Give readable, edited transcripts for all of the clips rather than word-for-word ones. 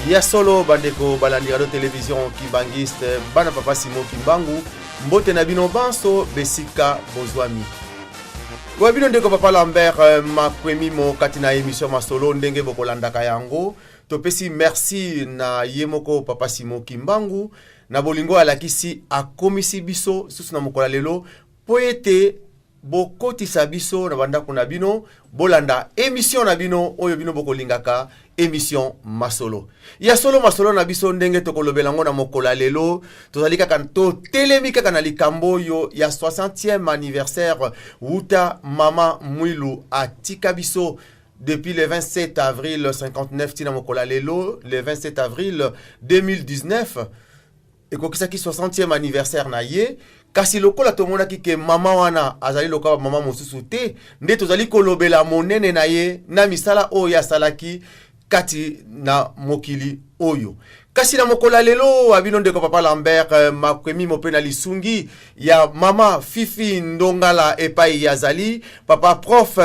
Ya solo, bandeko balandi radio télévision Kimbanguiste, bana papa Simon Kimbangu, mbote na bino banso besika bozwami. Wa bino ndeko papa Lambert Makwemimo kati na émission Masolo. Ndenge bokolandaka yango, topesi merci na ye moko papa Simon Kimbangu na bolingo alakisi, akomisi biso susu na mokolo ya lelo mpo ete bokotisa biso na bandako na bino, bolanda émission na bino oyo bino bokolingaka, émission Masolo. Ya solo, masolo na biso, ndenge tokolobela yango na mokolo ya lelo, tozali kaka, totelemi kaka na likambo oyo ya 60e anniversaire wuta mama Mwilu atika biso depuis le 27 avril 59 tina mokolo ya lelo, le 27 avril 2019, ekokisaki 60e anniversaire na ye. Kasi lokola tomonaki ke mama wana azali lokola bamama mosusu te, nde tozali kolobela monene na ye na misala oyo asalaki kati na mokili oyo. Kasi na mokolo ya lelo, abino ndeko papa Lambert Makwemimo mpe na lisungi ya mama Fifi Ndongala epai azali, papa prof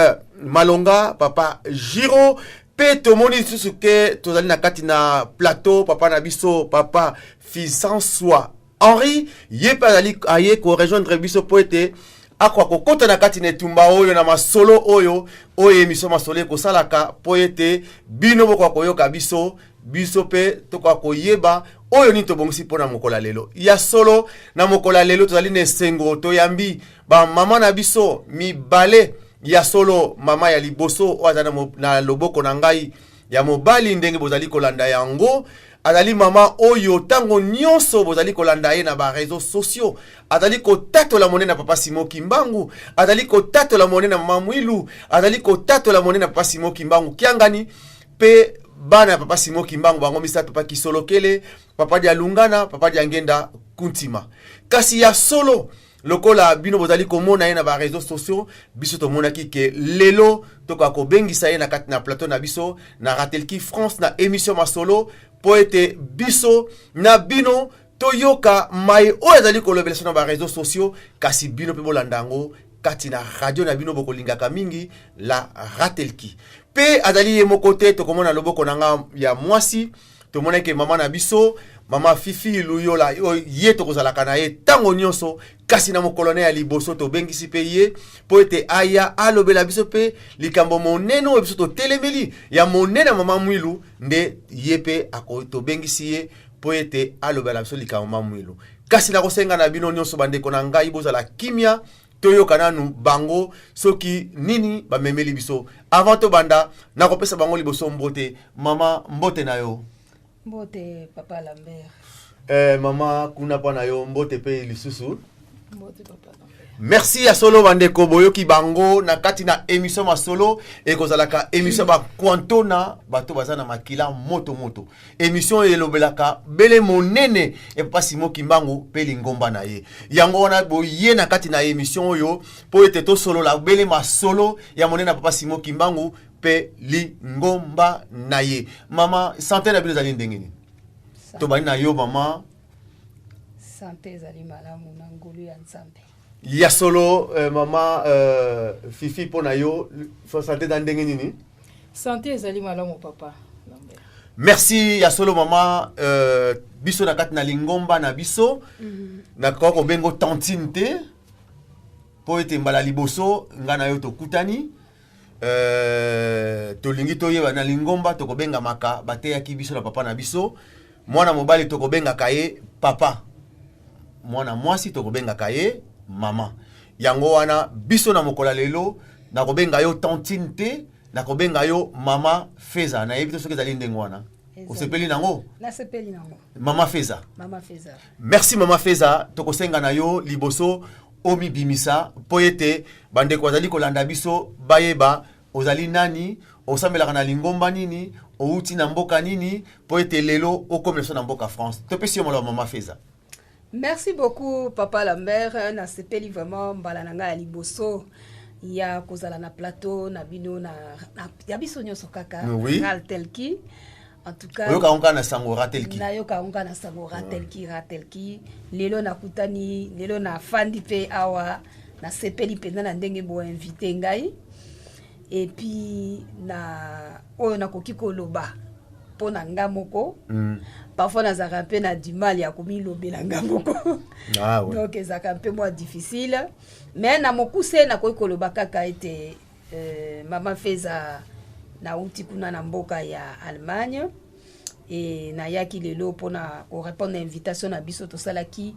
Malonga, papa Giro, mpe tomoni lisusu ke tozali na kati na plateau papa na biso, papa Fisanswa Henri. Ye mpe azali aye korejoindre biso mpo ete akoka kokɔta na kati na etumba oyo na masolo oyo émission Masolo ekosalaka, mpo ete bino bokoka koyoka biso, biso mpe tokoka koyeba oyo nini tobongisi mpo na mokolo ya lelo. Ya solo, na mokolo ya lelo tozali na esengo, toyambi bamama na biso mibale. Ya solo, mama ya liboso oyo azali na loboko na ngai ya mobali, ndenge bozali kolanda yango, azali mama oyo ntango nyonso bozali kolanda ye na baréseaux sociaux, azali kotatola monene na papa Simon Kimbangu, azali kotatola monene na mama Mwilu, azali kotatola monene na papa Simon Kimbangu Kiangani mpe bana ya papa Simon Kimbangu bango misato, papa Kisolokele, papa Dialungana, papa Diangenda Kuntima. Kasi ya solo, lokola bino bozali komona ye na baréseaux sociaux, biso tomonaki ke lelo tokoka kobengisa ye na kati na plateau na biso na Ratelki France, na émission Masolo, mpo ete biso na bino toyoka mai oyo azali kolobela so na baréseaux sociaux, kasi bino mpe bolanda yango kati na radio na bino bokolingaka mingi, la Ratelki. Mpe azali ye moko te. Tokomona loboko na nga ya mwasi, tomonaki mama na biso, mama Fifi Luyola, oyo ye tokozalaka na ye ntango nyonso. Kasi na mokolo na ya liboso tobengisi mpe ye mpo ete aya alobela biso mpe likambo monene oyo biso totelemeli, ya monene ya mama Mwilu. Nde ye mpe tobengisi ye mpo ete alobela biso likambo mama Mwilu. Kasi nakosenga na bino nyonso, bandeko na ngai, bozala kimia, toyoka nanu bango soki nini bamemeli biso. Avant tobanda, nakopesa bango liboso mbote. Mama, mbote na yo. Mbote, papa Lambert. Mama, kuna mpa na yo mbote mpe lisusu. Mbote, papa Lambert. Merci. Ya solo, bandeko, boyoki bango na kati na émission Masolo. Ekozalaka émission bakwantona bato baza na makila moto moto, émission elobelaka bele monene ya papa Simon Kimbangu mpe lingomba na ye. Yango wana boye na kati na émission oyo mpo ete tosolola bele masolo ya monene ya papa Simon Kimbangu mpe lingomba na ye. Mama, santé na bino ezali ndenge nini? Tobandi na yo, mama. Santé ezali malamu na ngolu ya Nzambe. Ya solo, mama Fifi, mpo na yo santé eza ndenge nini? Santé ezali malamu, papa Lambert. Merci. Ya solo, mama, biso na kati na lingomba na biso nakoka kobenga tantine te, mpo ete mbala liboso ngai na yo tokutani. Tolingi toyeba, na lingomba tokobengamaka, bateyaki biso na papa na biso, mwana mobali tokobengaka ye papa, mwana mwasi tokobengaka ye mama. Yango wana biso na mokolo ya lelo nakobenga yo tantine te, nakobenga yo mama Feza. Nayebi te soki ezali ndenge wana. Osepeli nango? Nasepeli nango. Mama Feza. Mama Feza. Merci, mama Feza. Tokosenga na yo liboso omibimisa mpo ete bandeko bazali kolanda biso bayeba ozali nani, osambelaka na lingomba nini, outi na mboka nini, mpo ete lelo okomela biso na mboka France. Topesi yo maloba, mama Feza. Merci beaucoup, papa Lambert. Nasepeli vraiment, mbala na ngai ya liboso ya kozala na plateau na bino na ya biso nyonso kaka. Ratelki, en tout cas. Oyoka yango kaka na sango, Ratelki. Nayoka yango kaka na sango, Ratelki, Ratelki. Lelo nakutani, lelo nafandi mpe awa, nasepeli mpenza na ndenge boinvite ngai. Et puis na oyo nakoki koloba. Mpo na nga moko, parfois nazalaka mpe na du mal ya komilobela nga moko. Ah, ouais. Donc ezalaka mpe mwa difficile, mais na mokuse nakoki koloba kaka ete mama Feza, nauti kuna na mboka ya Allemagne e nayaki lelo mpona korépondre na invitation na biso tosalaki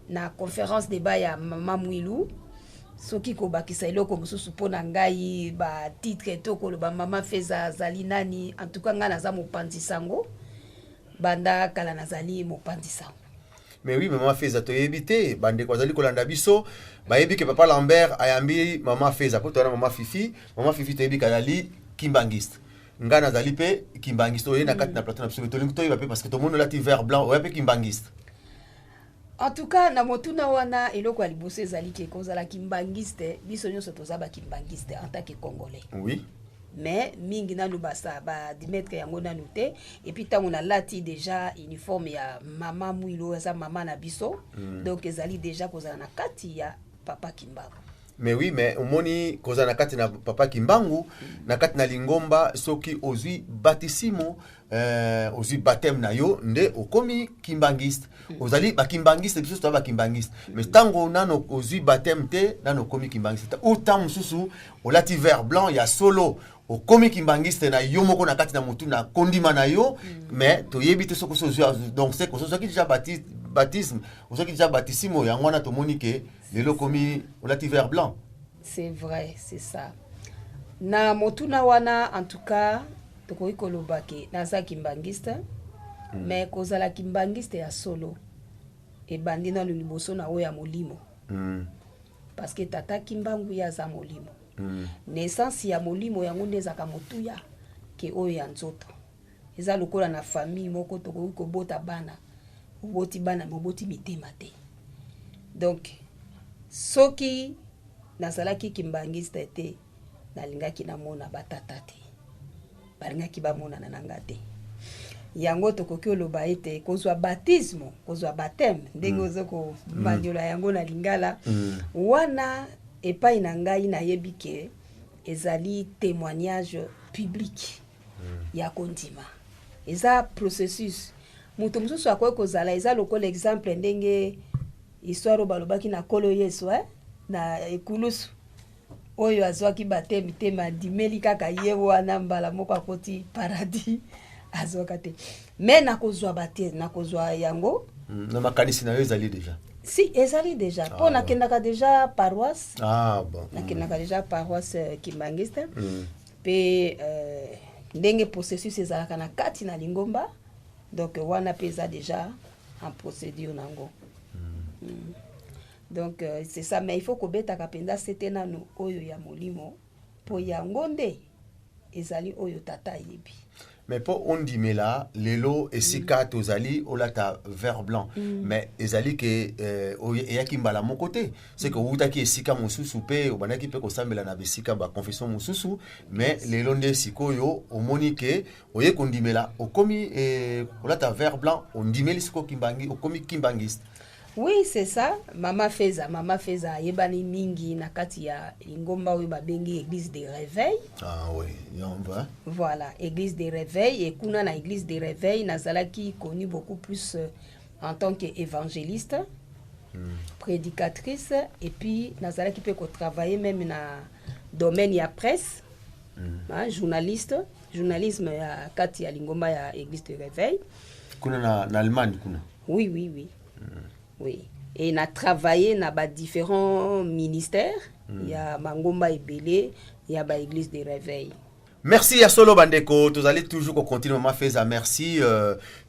na conférence débat ya mama Mwilu. Soki kobakisa eloko mosusu mpo na ngai, batitre to koloba mama Feza azali nani, en tout cas ngai naza mopanzi sango. Banda kala nazali mopanzi sango. Mais oui, mama Feza, toyebi te, bandeko bazali kolanda biso bayebi ke papa Lambert ayambi mama Feza mpo towana mama Fifi. Mama Fifi, toyebi ke azali kimbangiste, ngai nazali mpe kimbangiste. Oye na kati na plateau na biso, tolingi toyeba mpe parce que tomoni olati vert blanc, oya mpe kimbangiste? En tout cas, na motuna wana, eloko ya liboso ezali ke kozala kimbangiste, biso nyonso toza bakimbangiste en tant que Congolais. Mais mingi nanu basa baadmettre yango nanu te. Et puis ntango nalati déjà uniforme ya mama Mwilu, aza mama na biso. Donc ezali déjà kozala na kati ya papa Kimbangu. Mais oui, mais omoni kozala na kati na papa Kimbangu, na kati na lingomba, soki ozwi batisimo, ozwi baptême na yo nde okomi kimbangiste. Ozali bakimbangiste, biso toza bakimbangiste, mais ntango nano ozwi baptême te, nano okomi kimbangiste te. Ou ntango mosusu olati vert blanc ya solo, okomi kimbangiste na yo moko na kati na motu na kondima na yo, mais toyebi te soki ozwi. Donc c'est ozwaki déjà baptisme, ozwaki déjà batisimo, yango wana tomoni ke lelo okomi olati vert blanc. C'est vrai, c'est ça. Na motuna wana, en tout cas tokoki koloba ke naza kimbangiste. Mais kozala kimbangiste ya solo ebandi nano liboso na oyo ya molimo. Parce que tata Kimbangu ye aza molimo. Naissance ya molimo yango nde ezalaka motuya ke oyo ya nzoto. Eza lokola na famille moko, tokoki kobota bana, oboti bana me oboti mitema te. Donc soki nazalaki kimbangiste te, nalingaki namona batata te, balingaki bamonana na nga te. Yango tokoki oloba ete kozwa batismo, kozwa baptême, ndenge oza komaniola yango na lingala wana, epai na ngai nayebi ke ezali témoignage public ya kondima. Eza processus. Moto mosusu akoki kozala, eza lokola exemple ndenge histoire oyo balobaki na Nkolo Yesu, eh? Na ekulusu oyo azwaki baptême te, me andimeli kaka ye wana, mbala moko akoti paradis. Azwaka te, me nakozwa baptême, nakozwa yango. Na makanisi na yo ezali déjà? Si, ezali déjà mpo nakendaka déjà paroisse. Ah, bon. Nakendaka déjà paroisse kimbangiste mpe ndenge processus ezalaka na kati na lingomba, donc wana mpe eza déjà en procédure nango. Donc c'est ça, mais il faut kobetaka mpenza sete nanu oyo ya molimo, mpo yango nde ezali oyo tata ayebi. Mais mpo ondimela lelo esika tozali olata vert blanc, mais ezali ke eyaki mbala moko te. C'est que owutaki esika mosusu mpe obandaki mpe kosambela na bisika baconfession mosusu, mais lelo nde sikoyo omoni ke oye kondimela, okomi kolata vert blanc, ondimeli sikoyo kimbangi, okomi kimbangiste. Oui, c'est ça, mama Feza. Mama Feza ayebani mingi na kati ya lingomba oyo babengi Église de Réveil. Ah oui, yango. Voilà, Église de Réveil. Et kuna na Église de Réveil, nazalaki connu beaucoup plus en tant que évangéliste, prédicatrice, et puis nazalaki mpe kotravailler même na domaine ya presse, hein, journaliste, journalisme ya kati ya lingomba ya Église de Réveil. Kuna na Allemagne kuna? Oui. Et na travaillé na ba différents ministères ya mangomba ebele ya ba Église de Réveil. Merci ya solo. Bandeko, tozali toujours kocontinue. Mama Feza, merci.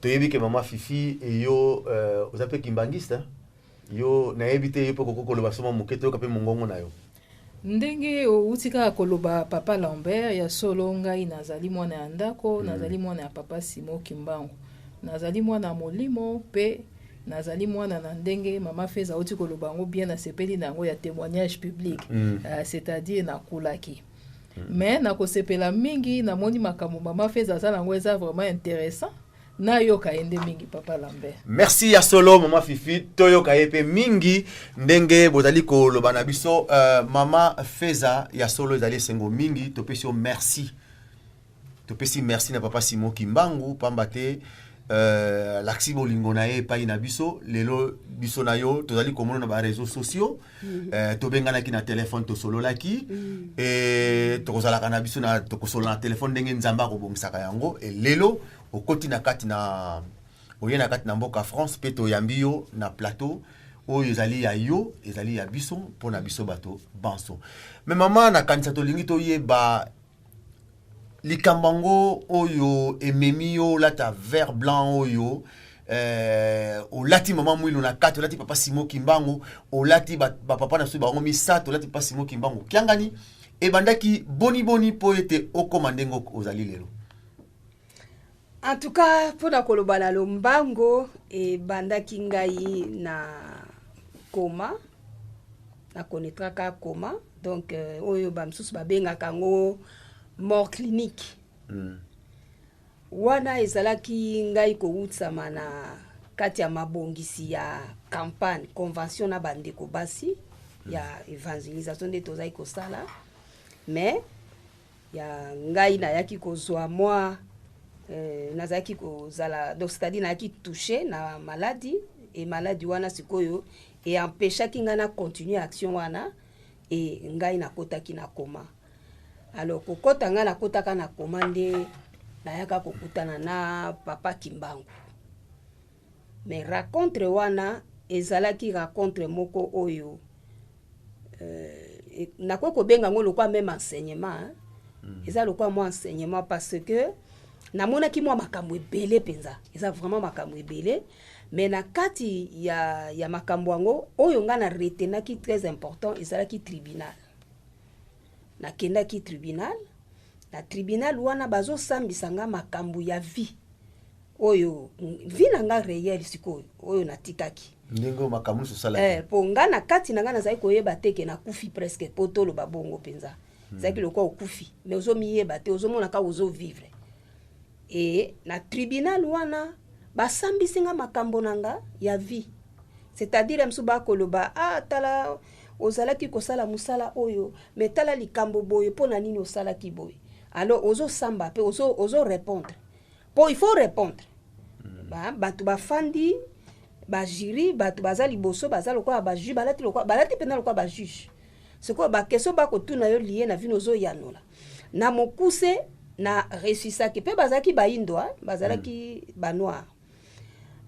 Toyebi ke mama Fifi eyo oza mpe kimbangiste, hein? Yo nayebi te, yo mpe kokoki koloba soma moke, toyoka mpe mongongo na yo. Ndenge outi kaka koloba, papa Lambert, ya solo ngai nazali mwana ya ndako, nazali mwana ya papa Simo Kimbangu, nazali mwana ya molimo mpe nazali mwana na ndenge mama Feza auti koloba yango bien, nasepeli na yango ya témoignage public, c'est-à-dire nakulaki mais nakosepela mingi namoni makambo mama Feza aza nango, eza vraiment intéressant. Nayoka ye nde mingi, papa Lambert. Merci ya solo, mama Fifi. Toyoka ye mpe mingi ndenge bozali koloba na biso. Mama Feza, ya solo ezali esengo mingi, topesi yo merci. Topesi merci na papa Simon Kimbangu, pamba te alakisi bolingo na ye epai na biso. Lelo biso na yo tozali komona na baréseaux sociaux. Tobenganaki na telefone, tosololaki. E tokozalaka na biso na tokosolola na telefone ndenge Nzambe akobongisaka yango. E lelo okoti na kati na oye na kati na mboka France, mpe toyambi yo na plateau oyo ezali ya yo, ezali ya biso, mpo na biso bato banso. Me mama, nakanisa tolingi toyeba likambo yango oyo ememi yo olata vert blanc oyo olati mama Mwilu na kati, olati papa Simo Kimbangu, olati bapapa ba na biso bango misato, olati papa Simo Kimbangu Kiangani. Ebandaki boni boni mpo ete okóma ndenge ozali lelo? En tout cas, mpona koloba na lombango, ebandaki ngai na coma, nakonetraka coma, donc oyo bamisusu babengaka yango mort clinique. Wana ezalaki ngai kowutisama na kati ya mabongisi ya campagne convention na bandeko basi ya évangélisation nde tozali kosala. Mais ya ngai nayaki kozwa mwa nazalaki kozala, donc c'est-à-dire nayaki touché na maladie, e maladie wana sikoyo eempêchaki ngai na continue action wana, e ngai nakotaki na coma. Alors kokɔta ngai nakotaka na coma nde nayaka kokutana na papa Kimbangu. Mais rencontre wana ezalaki rencontre moko oyo nakoki kobenga yango lokwa même enseignement, hein? Eza lokwa mwa enseignement parce que namonaki mwa makambo ebele mpenza, eza vraiment makambo ebele. Mais na kati ya makambo yango, oyo ngai na retenaki très important ezalaki tribunal. Nakendaki tribunal. Na tribunal wana bazosambisa nga makambo ya vie oyo, vie na nga réel sikoyo oyo natikaki. Ndenge makambo nyonso osalaki. Po nga na kati na nga nazali koyeba te ke nakufi presque, po toloba bongo mpenza. Ezalaki lokola okufi mais ozomiyeba te, ozomona kaka ozovivre. E na tribunal wana basambisi nga makambo na nga ya vie, c'est-à-dire mosusu bakoloba: "Ah, tala, ozalaki kosala mosala oyo, mais tala likambo boye, mpo na nini osalaki boye?" Alors ozosamba mpe ozo répondre, po il faut répondre. Bato bafandi bajury, bato baza liboso baza lokola bajuge, balati lokola, balati mpenza lokola bajuge. Sikoyo baquestion bakotuna yo lié na vie, ozoyanola na mokuse. Na réussisaki mpe. Bazalaki bayindo, bazalaki banoir,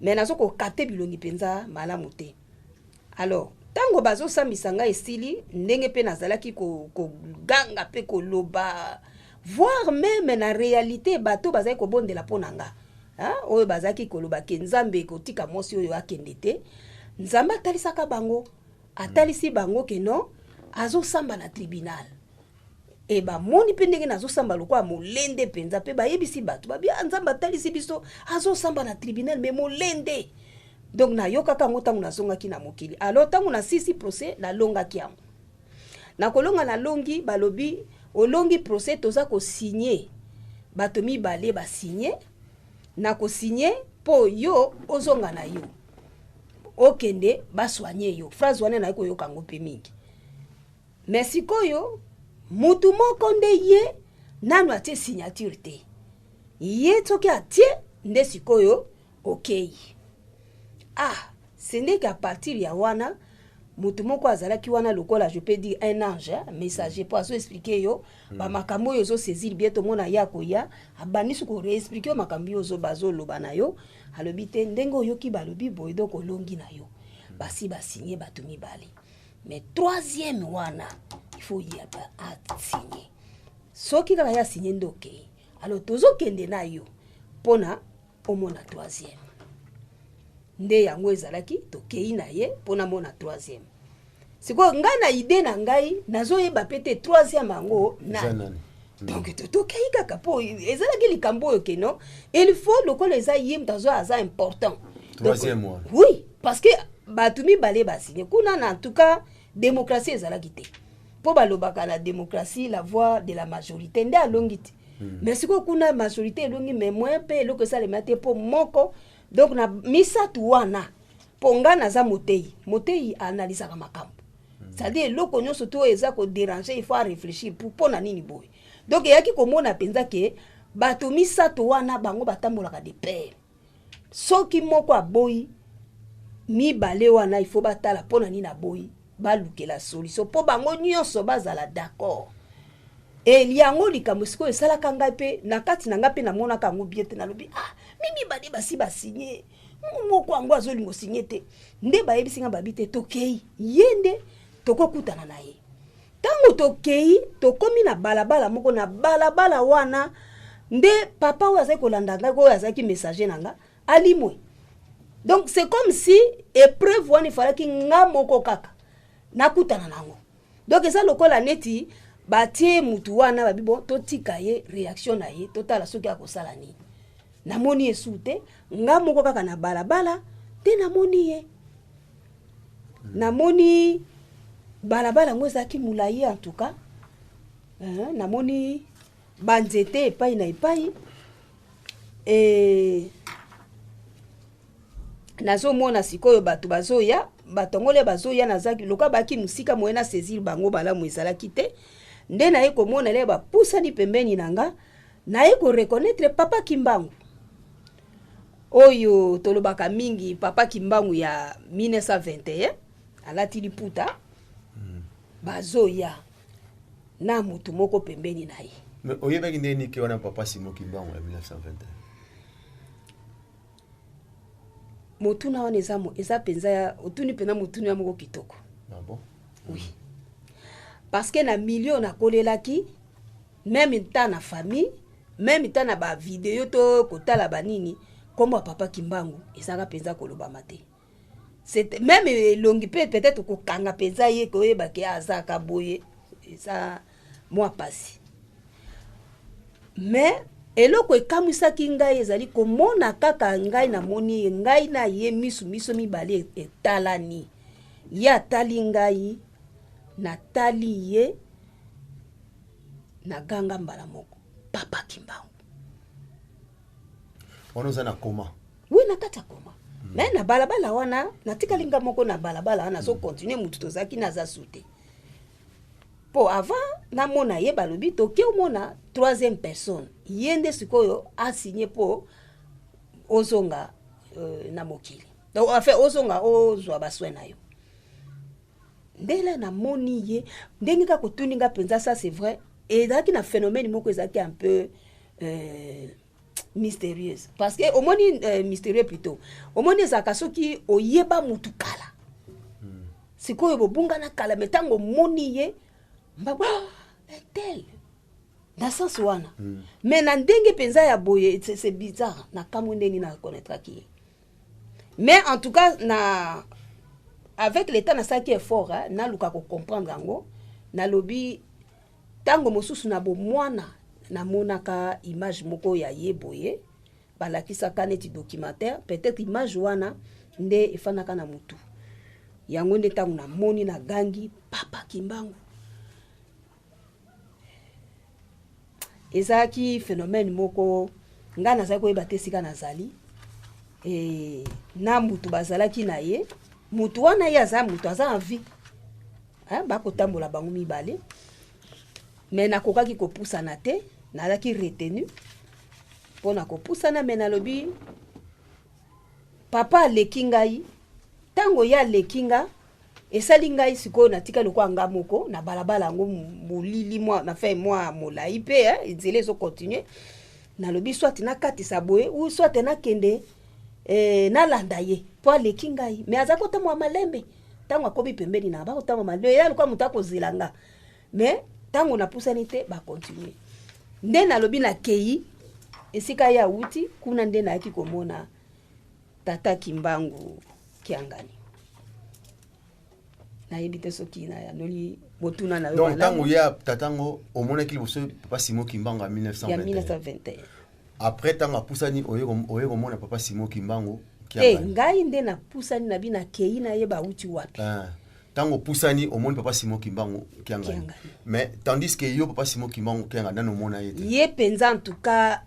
mais nazo kokate bilongi mpenza malamu te. Alors ntango bazosambisa ngai esili, ndenge mpe nazalaki koganga mpe koloba, voire même na réalité bato bazalaki kobondela mpo na nga, oyo bazalaki koloba ke Nzambe ekotika mwasi oyo akende te, Nzambe atalisaka bango, atalisi bango ke non, azosamba na tribunal. E bamoni mpe ndenge nazosamba lokola molende mpenza, mpe bayebisi bato babi: "Ah, Nzambe atalisi biso azosamba na tribunal, mais molende." Donc nayokaka yango ntango nazongaki na mokili. Alors ntango nasisi procès, nalongaki yango, nakolonga, nalongi, balobi: "Olongi procès, toza kosigne." Bato mibale basigne na kosigne mpo yo ozonga na yo, okende basoigne yo. Phrase wana naye koyoka yango mpe mingi. Mais sikoyo mutu moko nde ye nanu atie signature te. Ye soki atie nde sikoyo okei. Ah, sendeki à partir ya wana, mutu moko azalaki wana lokola, je peux dire, un ange, hein, messager, mpo azoexplike yo bamakambo oyo ozosaisir bien. Tomona ye akoya, abandisi koreexplike yo makambo oyo bazoloba na yo. Alobi te ndenge oyoki balobi boye, donc olongi na yo. Basi basigne bato mibale, mais troisième wana il faut ye asigne. Soki kaka ye asigne nde okei. Alors tozokende na yo mpona omona troisième. Nde yango ezalaki, tokei na ye mpona mona troisième. Sikoyo ngai na idée na ngai nazoyeba mpe te troisième yango nani. Donc tokei kaka mpo ezalaki likambo oyo ke non, il faut lokola eza ye moto azo aza important. Troisième wana. Oui, parce que bato mibale basigne kuna. Na en tout cas démocratie ezalaki te, mpo balobaka na démocratie la voix de la majorité nde alongi te. Mais sikoyo kuna majorité elongi, mais moyen mpe eloko esalema te mpo moko. Donc na misato wana, mpo nga naza motei, motei analisaka makambo, c'est-à-dire eloko nyonso to oyo eza kodéranger, il faut aréfléchir mpo na nini boye. Donc eyaki komona mpenza ke Bato misato wana bango batambolaka de pair. Soki moko aboyi, mibale wana il faut batala mpona nini aboyi, balukela solution mpo bango nyonso bazala d'accord. E yango likambo sikoyo esalaka ngai mpe na kati na ngai mpe namonaka yango bien te. Nalobi: "Ah, mi mibale basi basigner, moko yango azolinga osigner te." Nde bayebisi ngai, babi te, tokei ye nde tokokutana na ye. Ntango tokei, tokomi na balabala moko. Na balabala wana nde papa oyo azalaki kolanda ngai, oyo azalaki messager na nga, alimwe. Donc c'est comme si épreuve wana efalaki nga moko kaka nakutana nango. Donc eza lokola neti batie mutu wana, babi: "Bon, totika ye, réaction na ye, totala soki akosala nini." Namoni ye su te, nga moko kaka na balabala te. Namoni ye, namoni balabala yango ezalaki molai en tout cas. Namoni banzete epai na epai. Nazomona sikoyo bato bazoya, bato yango le bazoya, nazaki lokola baki mosika, moye na saisir bango malamu ezalaki te. Nde naye komona le bapusani pembeni na nga, naye koreconnaître papa Kimbangu oyo tolobaka mingi, papa Kimbangu ya 1921, alati liputa. Bazoya na motu moko pembeni na ye. Mais oyebaki ndenge nini ke wana papa Simon Kimbangu ya 1921? Motuna wana eza mpenza, otuni mpenza motuna ya moko kitoko. Ah bon? Oui, parce que na milieu nakolelaki, même ta na famille, même ta na bavideo to kotala banini, nkombo ya papa Kimbangu ezalaka mpenza kolobama te. Même elongi mpe peut-être kokanga mpenza ye, koyebake azalaka boye, eza mwa pasi. Mais eloko ekamwisaki ngai ezali komona kaka ngai namoni ye, ngai na ye misu miso mibale etalani, ye atali ngai, natali ye, naganga mbala moko: "Papa Kimbangu!" Wana oza na coma? Oui, na kati ya coma. Mais na balabala wana natikali nga moko na balabala wana, nazocontinuer. Mutu tozalaki naza su te, mpo avant namona ye, balobi toke omona troisième personne, ye nde sikoyo asigner mpo ozonga na mokili, donc enfin ozonga ozwa basoin na yo. Ndela namoni ye ndenge kaka otuni nga mpenza, ça c'est vrai, ezalaki na phénomène moko ezalaki un peu mystérieuse, parce que omoni, mystérieux plutôt, omoni ezalaka soki oyeba mutu kala, sikoyo bobungana kala, mais ntango omoni ye mbabo, ah, tel na sens wana. Mais na ndenge mpenza ya boye, c'est bizarre, nakamwi ndeni nakonetraki ye. Mais en tout cas, na avec l'état nasalaki effort, hein, naluka kocomprendre yango. Nalobi ntango mosusu na bomwana namonaka image moko ya ye boye, balakisaka neti documentaire, peut-être image wana nde efandaka na motu yango. Nde ntango namoni, nagangi: "Papa Kimbangu!" Ezalaki phénomène moko ngai nazali koyeba te esika nazali. Na mutu bazalaki na ye, mutu wana ye aza mutu aza en vie, bakotambola bango mibale, mais nakokaki kopusana te, nazalaki retenu mpo na kopusana. Mais nalobi papa aleki ngai. Ntango ye aleki nga, esali ngai sikoyo natika lokola nga moko na balabala yango, molili mwa na fin mwa molai mpe nzela ezocontinuer. Nalobi soit nakatisa boye ou soit nakende, nalanda ye mpo aleki ngai. Mais aza kotambola malembe. Ntango akomi pembeni na bakotambola malembe, ya lokola moto akozela nga. Mais ntango napusani te, bacontinuer. Nde nalobi nakei esika ye awuti kuna, nde nayaki komona tata Kimbangu Kiangani. Nayebi te soki nayanoli motuna na yo. Donc ntango ye tata yango omonaki liboso papa Simon Kimbangu ya 1921, ya 1921. Après ntango apusani, oye komona papa Simon Kimbangu. Te, ngai nde napusani, nabi nakei nayeba awuti wapi. Ntango opusani, omoni papa Simon Kimbangu Kiangani, mais tandis que yo papa Simon Kimbangu Kiangani nano omona ye te. Ye mpenza, en tout cas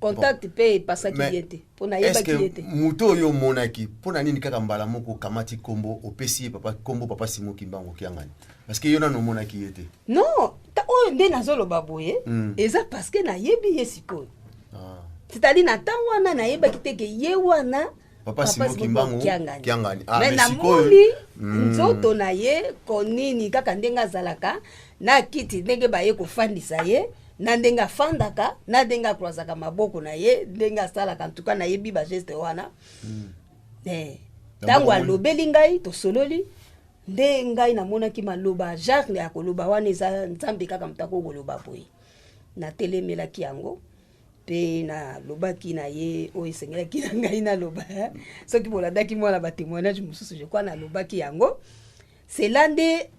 contact mpe epasaki ye te, mpo nayebaki ye te. Moto oyo omonaki, mpo na nini kaka mbala moko okamati kombo, opesi ye papa kombo papa Simon Kimbangu Kiangani? Parce que yo nano omonaki ye te. Non, oyo Sikoyo nde nazoloba boye, eza parce que nayebi ye sikoyo. C'est-à-dire, na ntango wana nayebaki te ke ye wana Papa Simon Kimbangu Kiangani. Kiangani. Ah, mais mais sikoyo- namoni nzoto na ye konini kaka ndenge azalaka na kiti, ndenge baye kofandisa ye, na ndenge afandaka, na ndenge acroisaka maboko na ye, ndenge asalaka. En tout cas, nayebi bageste wana. D'abord, Ntango omoni- alobeli ngai, tosololi, nde ngai namonaki maloba genre ya koloba wana eza Nzambe kaka moto akoki koloba boye. Natelemelaki yango mpe nalobaki na ye oyo esengelaki na ngai naloba. Soki bolandaki mwana batémoignage mosusu, je crois nalobaki yango. Cela nde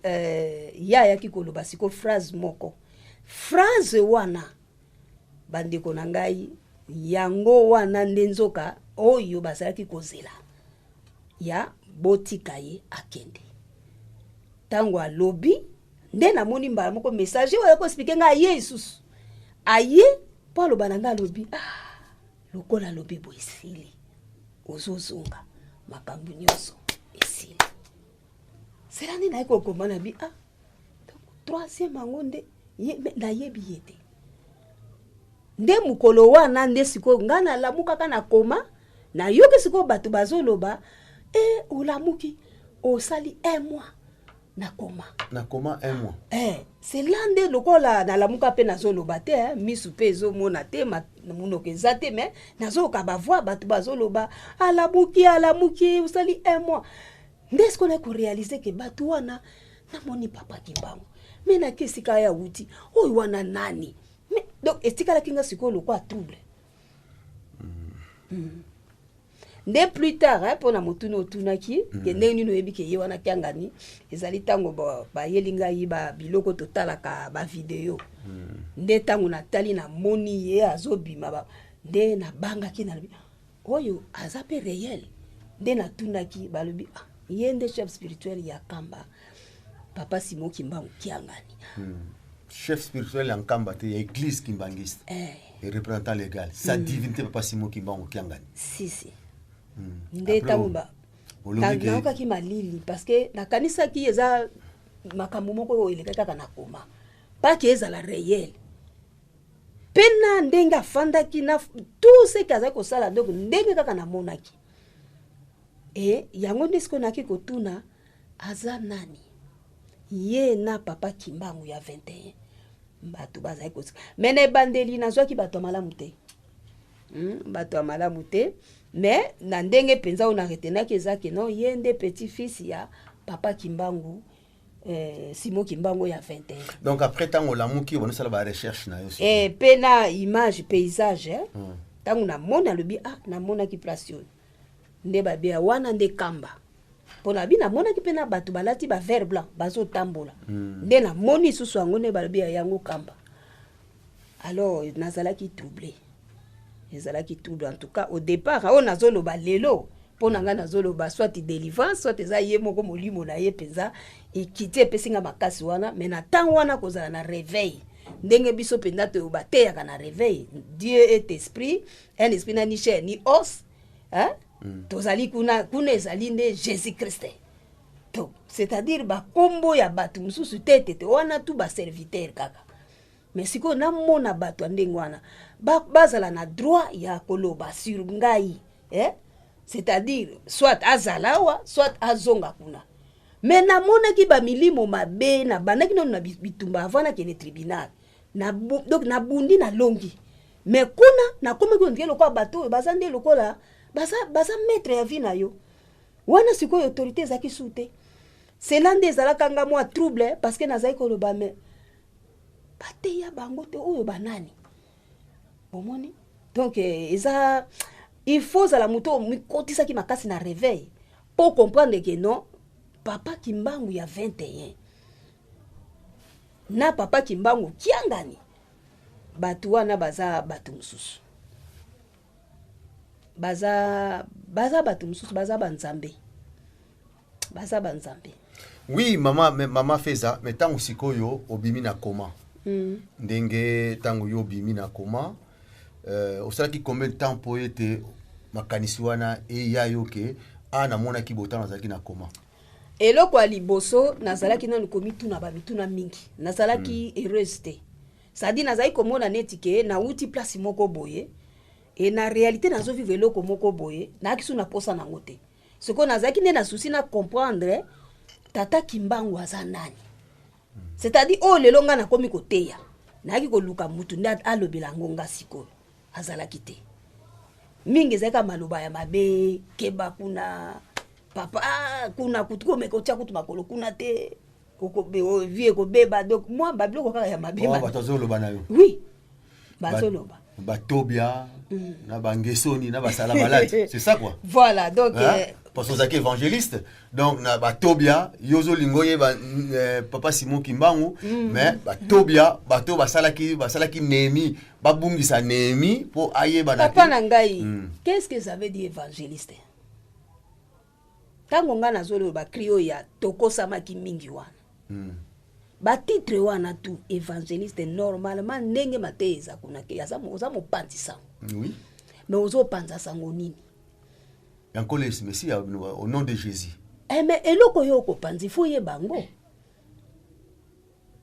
ye ayaki koloba siko phrase moko. Phrase wana, bandeko na ngai, yango wana nde nzoka oyo bazalaki kozela ya botika ye akende. Ntango alobi, nde namoni mbala moko messager oyo akoexpliquer ngai aye lisusu, aye mpo aloba na ngai. Alobi: "Ah, lokola alobi boye, esili, ozozonga, makambo nyonso esili." Sela nde naye kokoma na bi: "Ah, donc troisième yango nde nayebi ye te." Nde mokolo wana nde sikoyo ngai nalamukaka na koma, nayoki sikoyo bato bazoloba: "E, olamuki, osali un mois na koma." Na koma un mois. C'est là nde lokola nalamuka mpe nazoloba te, misu mpe ezomona te, monoko eza te, mais nazoyoka bavoix, bato bazoloba: "Alamuki, alamuki, osali un mois." Nde sikoyo naye koréaliser ke bato wana, namoni Papa Kimbangu, mais naki esika ya wuti oyo wana nani? Mais donc etikalaki nga sikoyo lokwa trouble. Nde plus tard, mpo na motuni otunaki ke ndenge nini oyebi ke ye wana Kiangani, ezali ntango bayeli ngai ba biloko totalaka, bavideo. Nde ntango natali, namoni ye azobima nde nabangaki, nalobi: "Oyo aza mpe réel." Nde natunaki, balobi: "Ah, ye nde chef spirituel ya Kamba, Papa Simon Kimbangu Kiangani." Chef spirituel ya Nkamba te, ya église kimbangiste et représentant légal, sa divinité Papa Simon Kimbangu Kiangani. Si, si. Nde ntango nayokaki malili parce que nakanisaki eza makambo moko oyo elekaki kaka na koma, pake ezala réel mpe na ndenge afandaki na tout ce que azali kosala. Donc ndenge kaka namonaki e yango nde sikoyo nayaki kotuna aza nani, ye na Papa Kimbangu ya 21. Bato bazali kosika, mais na ebandeli nazwaki bato ya malamu te, bato ya malamu te. Mais na ndenge mpenza oyo naretenaki eza ke non, ye nde petit fils ya Papa Kimbangu, Simon Kimbangu ya 21. Donc après, ntango olamuki, onosala barecherche na yo? Mpe na image paysage. Ntango namoni, alobi: "Ah, namonaki place oyo nde babia wana nde Kamba." Mpo na bi namonaki mpe na bato balati bavert blanc bazotambola. Nde namoni lisusu yango nde balobi ya yango Kamba. Alors nazalaki troublé, ezalaki trouble en tout cas au départ. Oyo nazoloba lelo, mpo na ngai nazoloba soit délivrance, soit eza ye moko molimo na ye mpenza ekiti, epesi nga makasi wana. Mais na ntango wana, kozala na réveil ndenge biso mpenza toyo bateyaka na réveil, Dieu est esprit, un esprit na ni chair ni os, hein? Tozali kuna, kuna ezali nde Jésus Christ to, c'est-à-dire bakombo ya bato mosusu te tete wana, tu baserviteur kaka. Mais sikoyo namona bato ya ndenge wana bazala na droit ya koloba sur ngai, eh? C'est-à-dire soit azala awa, soit azonga kuna. Mais namonaki bamilimo mabe, nabandaki nano na bitumba avant nakende tribunal na, donc nabundi, nalongi. Mais kuna nakomaki ondike lokola bato oyo baza nde lokola baza maître ya vie na yo wana. Sikoyo autorité ezalaki su te. Cela nde ezalaka nga mwa trouble parce que nazali koloba: "Mais bateya bango te, oyo banani?" Bomoni, donc eza il faut ozala moto oyo mikotisaki makasi na réveil mpo comprendre ke non, Papa Kimbangu ya 21 na Papa Kimbangu Kiangani, bato wana baza bato mosusu, baza bato mosusu, baza banzambe, baza banzambe. Oui, mama, mais mama Feza, mais ntango sikoyo obimi na koma, ndenge ntango yo obimi na koma, osalaki combien de temps mpo ete makanisi wana eya yo ke a namonaki botano azalaki na koma? Eloko ya liboso, nazalaki nanu komituna bamituna mingi. Nazalaki heureuse te, c'est-à-dire nazalaki komona neti ke nauti place moko boye e na réalité nazovivre eloko moko boye, nayaki su na posa nango te. Sikoyo nazalaki nde na souci na comprendre tata Kimbangu aza nani, c'est-à-dire oyo lelo ngai nakomi koteya. Nayaki koluka mutu nde alobela yango nga. Sikoyo azalaki te mingi, ezalaki kaka maloba ya mabe: keba kuna papa, ah, kuna kutu komeka otya kutu makolo kuna te, vie ekobeba. Donc mwa babiloko kaka ya mabe. Oh, bato azoloba na yo? Oui, bazoloba. Batobia na bangesoni na basala malade, c'est ça quoi? Voilà, donc Hein? Parce que ozalaki évangéliste, donc na batobia yo ozolinga oyeba papa Simon Kimbangu, mais batobia bato basalaki Néhémie, babungisa Néhémie mpo ayebana. Papa na ngai, qu'est-ce que ça veut dire évangéliste? Ntango ngai nazoloba cri oyo ya tokosamaki mingi wana, batitre wana tout évangéliste, normalement ndenge mateya eza kuna ke oza mopanzi sango. Mais ozopanza sango nini? Ya Nkolo Yesu Mesiya, au nom de Jésus. Eh, mais eloko oyo okopanza, ifo oyeba yango,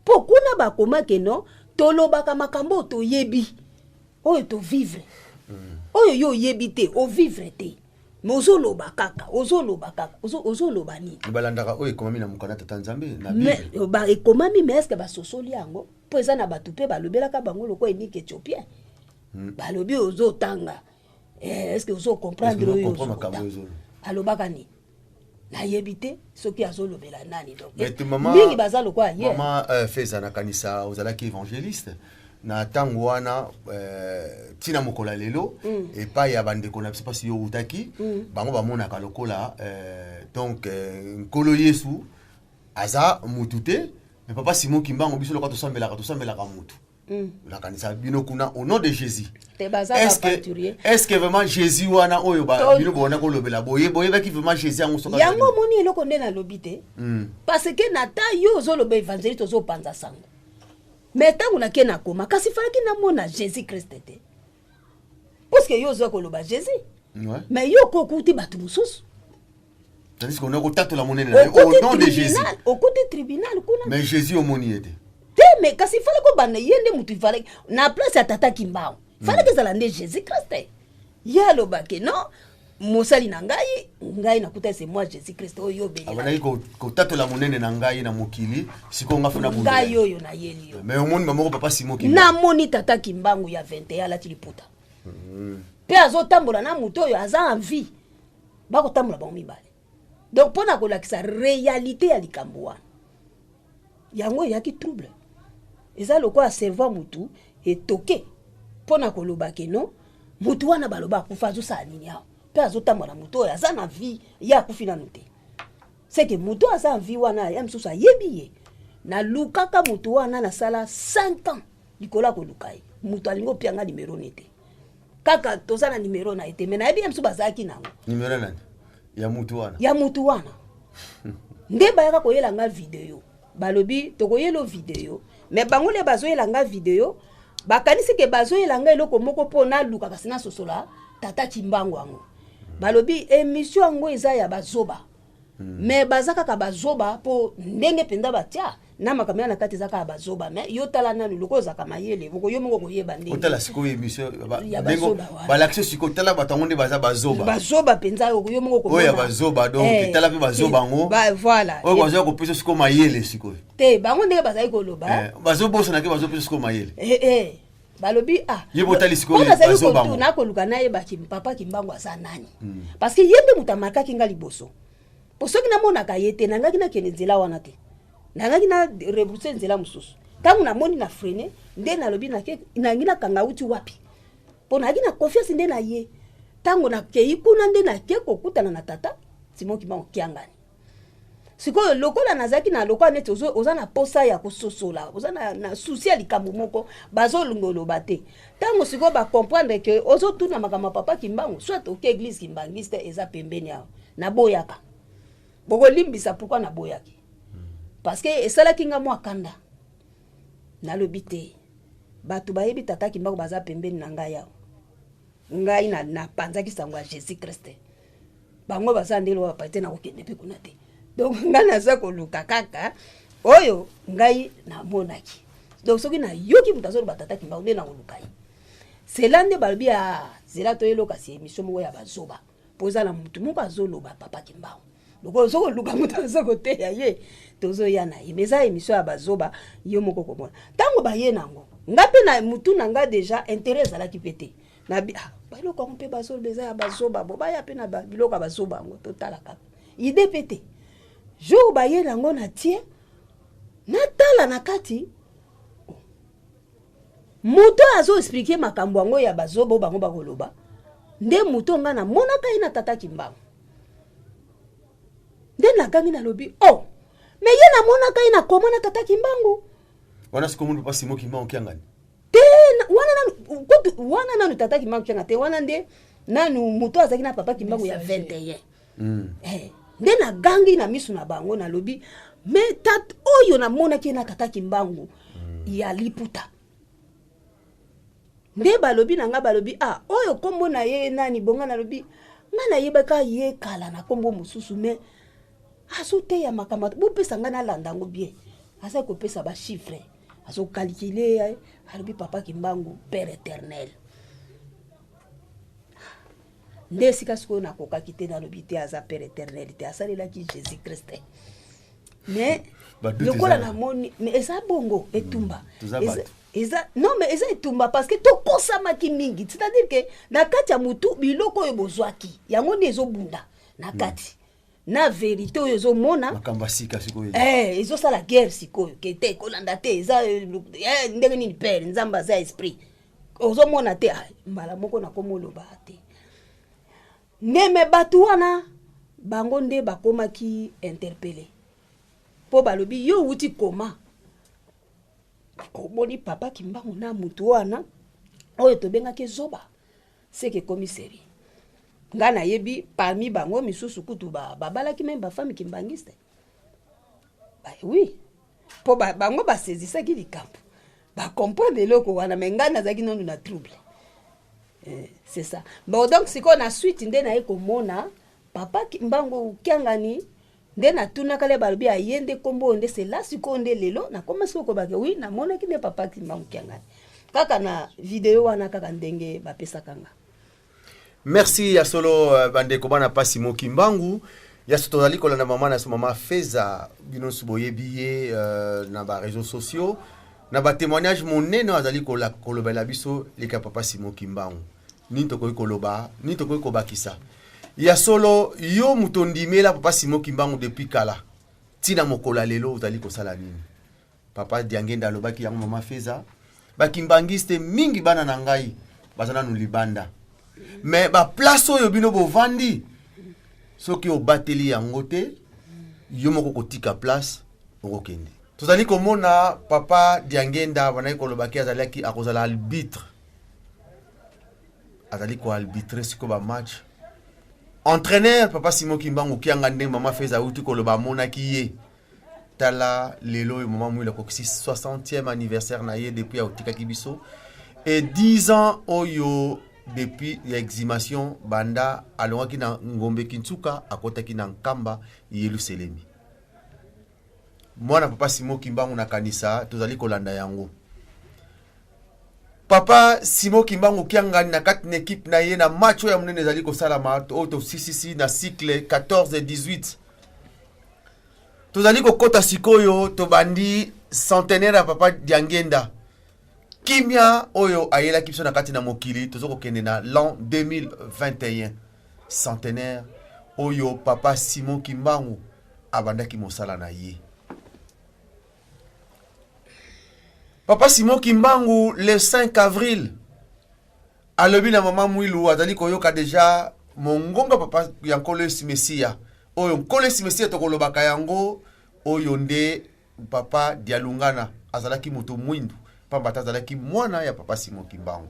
mpo kuna bakomake no tolobaka makambo oyo toyebi, oyo tovivre. Oyo yo oyebi te, ovivre te, mais ozoloba kaka, ozoloba kaka, ozoloba nini? Balandaka oyo ekomami na mokanda Tata Nzambe na Mais, Bible. Ekomami, mais est-ce basosoli yango? Mpo eza na bato mpe balobelaka bango lokola eunuque éthiopien. Balobi ozotanga, eh, est-ce ozocomprendre Est-ce que oyo ocomprendre makambo ozotanga? oyo? Alobaka nini? Nayebi te soki azolobela nani. Donc Mais te mama, mingi baza lokola ye. Mama Feza, nakanisa ozalaki évangéliste na ntango wana, ntina mokolo ya lelo epai ya bandeko na biso, mpasi yo outaki, bango bamonaka lokola donc Nkolo Yesu aza mutu te, mais papa Simon Kimbangu, biso lokola tosambelaka, tosambelaka mutu. Nakanisa bino kuna au nom de Jésus. Te, baza Est-ce que, baaventurier. est-ce que vraiment Jésus wana oyo bino bona kolobela boye, boyebaki vraiment Jésus yango soki Yango azali? omoni eloko nde nalobi te, parce que na ta yo ozoloba évangéliste, ozopanza sango, mais ntango nake nakoma, kasi falaki namona Jésus Christ te, puisque yo ozwa koloba Jésus, mais yo kokuti bato mosusu. Tandis qu'on a kotatola monene na ye au Okuti nom de Jésus. tribunal, okuti tribunal kuna. Mais Jésus omoni ye te. Te, mais kasi fallait kobanda ye nde motu, fallait na place ya tata Kimbangu, fallait ezala nde Jésus Christ. Ye alobake non, mosali na ngai, ngai nakuta, c'est moi Jésus Christ oyo obelela. Abandaki kotatola monene na ngai na mokili, sikoyo nga funa. Ngai oyo nayeli yo. Mais omoni bamoko papa Simon Kimbangu? Namoni tata Kimbangu ya 21 alati liputa mpe azotambola na motu oyo aza en vie, bakotambola bango mibale. Donc mpo na kolakisa réalité ya likambo wana, yango eyaki trouble, eza lokola cerveau ya motu etoke mpo na koloba ke non, motu wana baloba akufa, azosala nini awa mpe azotambola na motu oyo aza na vie, ye akufi nanu te? C'est que motu aza en vie wana, ya mosusu ayebi ye. Nalukaka motu wana, nasala 5 ans likolo ya koluka ye. Moto alingi opianga nimero ne te, kaka toza na nimero na ye te, mais nayebi ye mosusu bazalaki nango. Nimero nani? Ya mutu wana? Ya mutu wana nde bayaka koyela nga video. Balobi tokoyela video, mais bango nde bazoyela nga video, bakanisi ke bazoyela nga eloko moko mpo naluka, kasi nasosola tata Kimbangu yango. Balobi émission yango eza ya bazoba, mais baza kaka bazoba mpo ndenge mpenza batia na makambo ya na kati, eza kaka bazoba. Mais yo tala nanu, lokola ozalaka mayele, yo moko koyeba ndenge. Otala sikoyo émission Ya ndenge bazoba wana. Balakisi sikoyo, tala bato yango nde baza bazoba. Bazoba mpenza, yo moko. Oyo ya bazoba, donc tala mpe bazoba yango. Voilà. Oyo bazoya kopesa sikoyo mayele sikoyo. Te, bango ndenge bazali koloba. Bazobosana ke bazopesa sikoyo mayele. Eh, balobi ah. Ye botali sikoyo Mpo nazali bazoba yango. Nakoluka nayeba papa Kimbangu aza nani, parce que ye nde moto amarkaki nga liboso, po soki namonaka ye te, nangaki nakende nzela wana te, nangaki na rebrousse nzela mosusu. Ntango namoni na freine nde nalobi nangi nakanga uti wapi, mpo nayaki na confiance nde na ye. Ntango nakei kuna nde nake kokutana na tata Simon Kimbangu Kiangani. Sikoyo lokola nazalaki na lokola neti oza na posa ya kososola, oza na souci ya likambo moko, bazolinga oloba te. Ntango sikoyo bacomprendre ke ozotuna makambo ya papa Kimbangu, soit oke église kimbangiste eza pembeni awa. Naboyaka, bokolimbisa. Pourquoi naboyaki? Parce que esalaki nga mwa kanda. Nalobi te, bato bayebi tata Kimbangu baza pembeni na ngai awa. Ngai napanzaki sango ya Jésus Christ, bango baza ndenge loba bapai te, nakokende mpe kuna te. Donc ngai naza koluka kaka oyo ngai namonaki. Donc soki nayoki moto azoloba tata Kimbangu, nde nakoluka ye. Sela nde balobi a zela toyeloka si émission moko ya bazoba, mpo eza na motu moko azoloba papa Kimbangu. Lokola soki oluka moto aza koteya ye, tozoya na ye, mais eza émission ya bazoba. Yo moko komona ntango baye nango, nga mpe na mutu na nga déjà intérêt ezalaki mpe te. Nabi ah, biloko yango mpe bazoloba eza ya bazoba, bo baya mpe na biloko ya bazoba yango, totala kaka ide mpe te. Jour baye nango, na tie natala na kati, moto oyo azoexpliquer makambo yango ya bazoba oyo bango bakoloba nde moto nga namonaka ye na tata Kimbangu. Nde nagangi, nalobi: "Oh, mais ye namonaka ye na koma na tata Kimbangu." Wana sikoyo omoni papa Simon Kimbangu Kiangani? Te, wana nanu kutu, wana nanu tata Kimbangu Kianga te. Wana nde nanu moto azalaki na papa Kimbangu ya 21. Eh, nde nagangi na miso na bango, nalobi: "Mais tat oyo namonaki ye na tata Kimbangu ya liputa." Nde balobi na nga, balobi: "Ah, oyo nkombo na ye nani?" Bonga nalobi: "Nga nayebaka ye kala na nkombo mosusu, mais azoteya makambo, bopesa ngai nalanda yango bien." Aza kopesa bachiffre, azocalculer, alobi papa Kimbangu père éternel. Nde esika sikoyo nakokaki te, nalobi te aza père éternel te, asalelaki Jésus Christ. Mais lokola namoni, mais eza bongo etumba. Eza non, mais eza etumba parce que tokosamaki mingi, c'est-à-dire que na kati ya motu, biloko oyo bozwaki yango nde ezobunda na kati na vérité oyo ezomona. Makambo ya sika sikoyo. Eh, ezosala guerre sikoyo ke te kolanda te eza ndenge nini? Père Nzambe aza esprit, ozomona te. Ah, mbala moko nakomoloba te ndeme bato wana bango nde bakomaki interpellé, mpo balobi: "Yo wuti koma omoni papa Kimbangu na mutu wana oyo tobengaki zoba, seke ekomi seri." Ngai nayebi parmi bango misusu kutu babalaki même bafemme kimbangiste ba, oui, mpo bango basaisissaki likambo, bacomprendre eloko wana, mais ngai nazalaki nanu na trouble. Eh, c'est ça. Bon, donc sikoyo na suite nde naye komona papa Mbangu Kiangani, nde natunaka le, balobi aye nde nkombo oyo nde sela. Sikoyo nde lelo nakoma sikoyo kobake: oui, namonaki nde papa Kimbangu Kiangani kaka na video wana, kaka ndenge bapesaka nga. Merci. Ya solo, bandeko bana pasi Mokimbangu, ya so tozali kolanda mama na so, mama Feza. Bino nyonso boyebi ye na baréseaux sociaux, na batémoignage monene oyo azali kolobela biso leka papa Simon Kimbangu. Nini tokoki koloba, nini tokoki kobakisa? Ya solo, yo moto ondimela papa Simon Kimbangu depuis kala, ntina mokolo ya lelo ozali kosala nini? Papa Diangenda alobaki yango, mama Feza, bakimbangiste mingi, bana na ngai baza nanu libanda, mais baplace oyo bino bovandi, soki obateli yango te, yo moko kotika place okokende. Tozali komona papa Diangenda bandaki kolobaki azalaki akozala arbitre, azali koarbitrer sikoyo bamatch, entraîneur papa Simon Kimbangu Kianga, ndenge mama Feza auti koloba, amonaki ye. Tala lelo oyo mama Mwila akokisi 60e anniversaire na ye depuis aotikaki biso et 10 ans oyo depuis ya exhumation, banda alongwaki na Ngombe Kintsuka, akɔtaki na Nkamba Yelusalemi. Mwana papa Simon Kimbangu, nakanisa tozali kolanda yango, papa Simon Kimbangu Kiangani na kati na équipe na ye na match oyo ya monene ezali kosalama, oyo tosisisi na cycle 14 18, tozali kokɔta sikoyo, tobandi centenaire ya papa Diangenda Kimia oyo ayelaki biso na kati na mokili. Toza kokende na l'an 2021, centenaire oyo papa Simon Kimbangu abandaki mosala na ye. Papa Simon Kimbangu, le 5 avril, alobi na mama Mwilu, azali koyoka déjà mongonga papa ya Nkolo Yesu Mesiya. Oyo Nkolo Yesu Mesiya tokolobaka yango, oyo nde papa Dialungana azalaki moto mwindu, pamba te azalaki mwana ya papa Simon Kimbangu.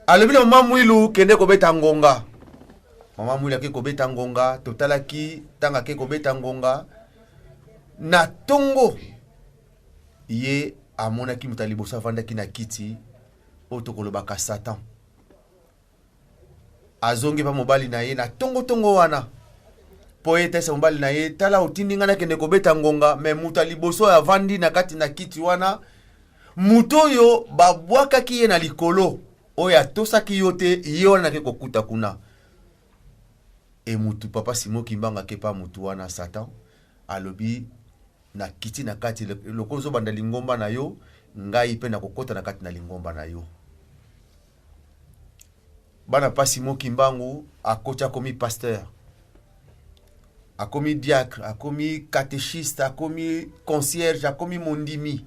Alobi na mama Mwilu: "Kende kobeta ngonga." Mama Mwilu ake kobeta ngonga. Totalaki ntango ake kobeta ngonga na ntongo, ye amonaki moto ya liboso avandaki na kiti oyo tokolobaka Satan. Azongi mpa mobali na ye na ntongotongo wana. Mpo ye talisa mobali na ye, tala otindi ngai nakende kobeta ngonga, me moto ya liboso oyo avandi na kati na kiti wana, moto oyo babwakaki ye na likolo, oyo atosaki yo te, ye wana nake kokuta kuna. E mutu papa Simon Kimbangu akepa mutu wana Satan alobi na kiti na kati lokola ozobanda lingomba na yo, ngai mpe nakokota na kati na lingomba na yo. Bana pa Simon Kimbangu akoti, akomi pasteur, akomi diacre, akomi catéchiste, akomi concierge, akomi mondimi.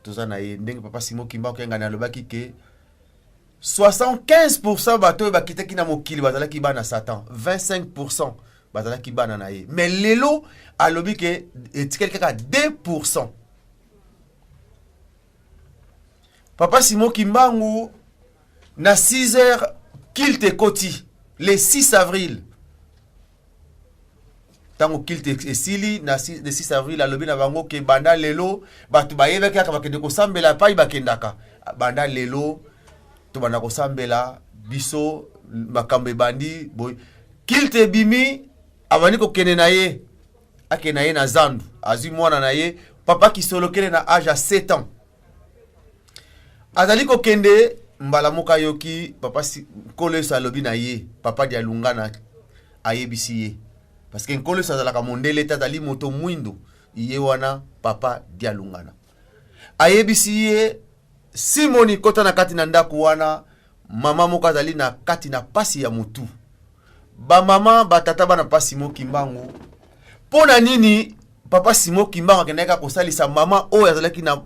Toza na ye ndenge papa Simon Kimbangu Kiangani alobaki ke 75% bato oyo bakitaki na mokili bazalaki bana Satan, 25% bazalaki bana na ye. Mais lelo alobi ke etikali kaka 2%. Papa Simon Kimbangu na 6 heures culte ekoti le 6 avril. Ntango culte esili na le 6 avril, alobi na bango ke banda lelo, bato bayebaki kaka bakende kosambela epai bakendaka, banda lelo tobanda kosambela biso, makambo ebandi boye. Culte ebimi, abandi kokende na ye, akende na ye na zandu, azwi mwana na ye papa Kisolokele na age ya 7 ans. Azali kokende, mbala moko ayoki papa Nkolo Yesu alobi na ye, papa Dialungana ayebisi ye, parce que Nkolo Yesu azalaka mondele te, azali moto mwindo. Ye wana papa Dialungana ayebisi ye: "Simoni, kota na kati na ndako wana, mama moko azali na kati na pasi ya motu." Bamama, batata, bana pa Simon Kimbangu, mpo na nini papa Simon Kimbangu akendaki kaka kosalisa mama oyo azalaki na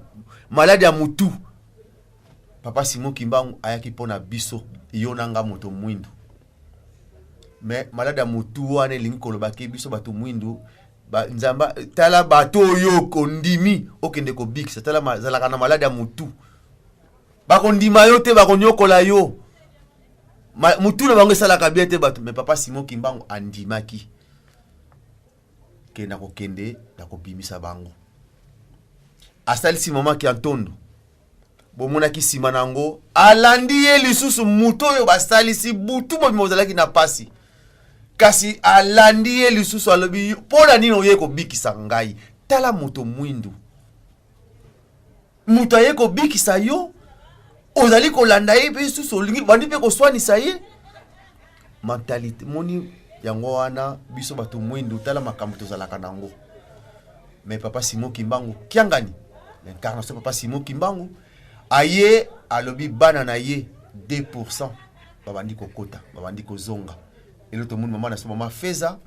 maladi ya motu? Papa Simon Kimbangu ayaki mpo na biso, yo na nga moto mwindu. Me maladi ya motu wana elingi koloba ke biso bato mwindu ba, Nzamba tala bato oyo kondimi okende kobikisa, tala azalaka na maladi ya motu, bakondima yo te, bakonyokola yo, mutu na bango esalaka bien te bato. Me papa Simon Kimbangu andimaki ke nakokende, nakobimisa bango. Asalisi mama Kiantondo, bomonaki nsima na yango alandi ye lisusu, moto oyo basalisi butu mobima ozalaki na pasi, kasi alandi ye lisusu, alobi: "Mpo na nini oye kobikisa ngai? Tala moto mwindu, moto aye kobikisa yo, ozali kolanda ye mpe lisusu olingi bandi mpe koswanisa ye." Mentalité moni yango wana, biso bato mwindu, tala makambo tozalaka nango. Mais papa Simon Kimbangu Kiangani, l'incarnation, papa Simon Kimbangu aye, alobi bana na ye 2% babandi kokota, babandi kozonga. Lelo tomoni mama na so, mama Feza,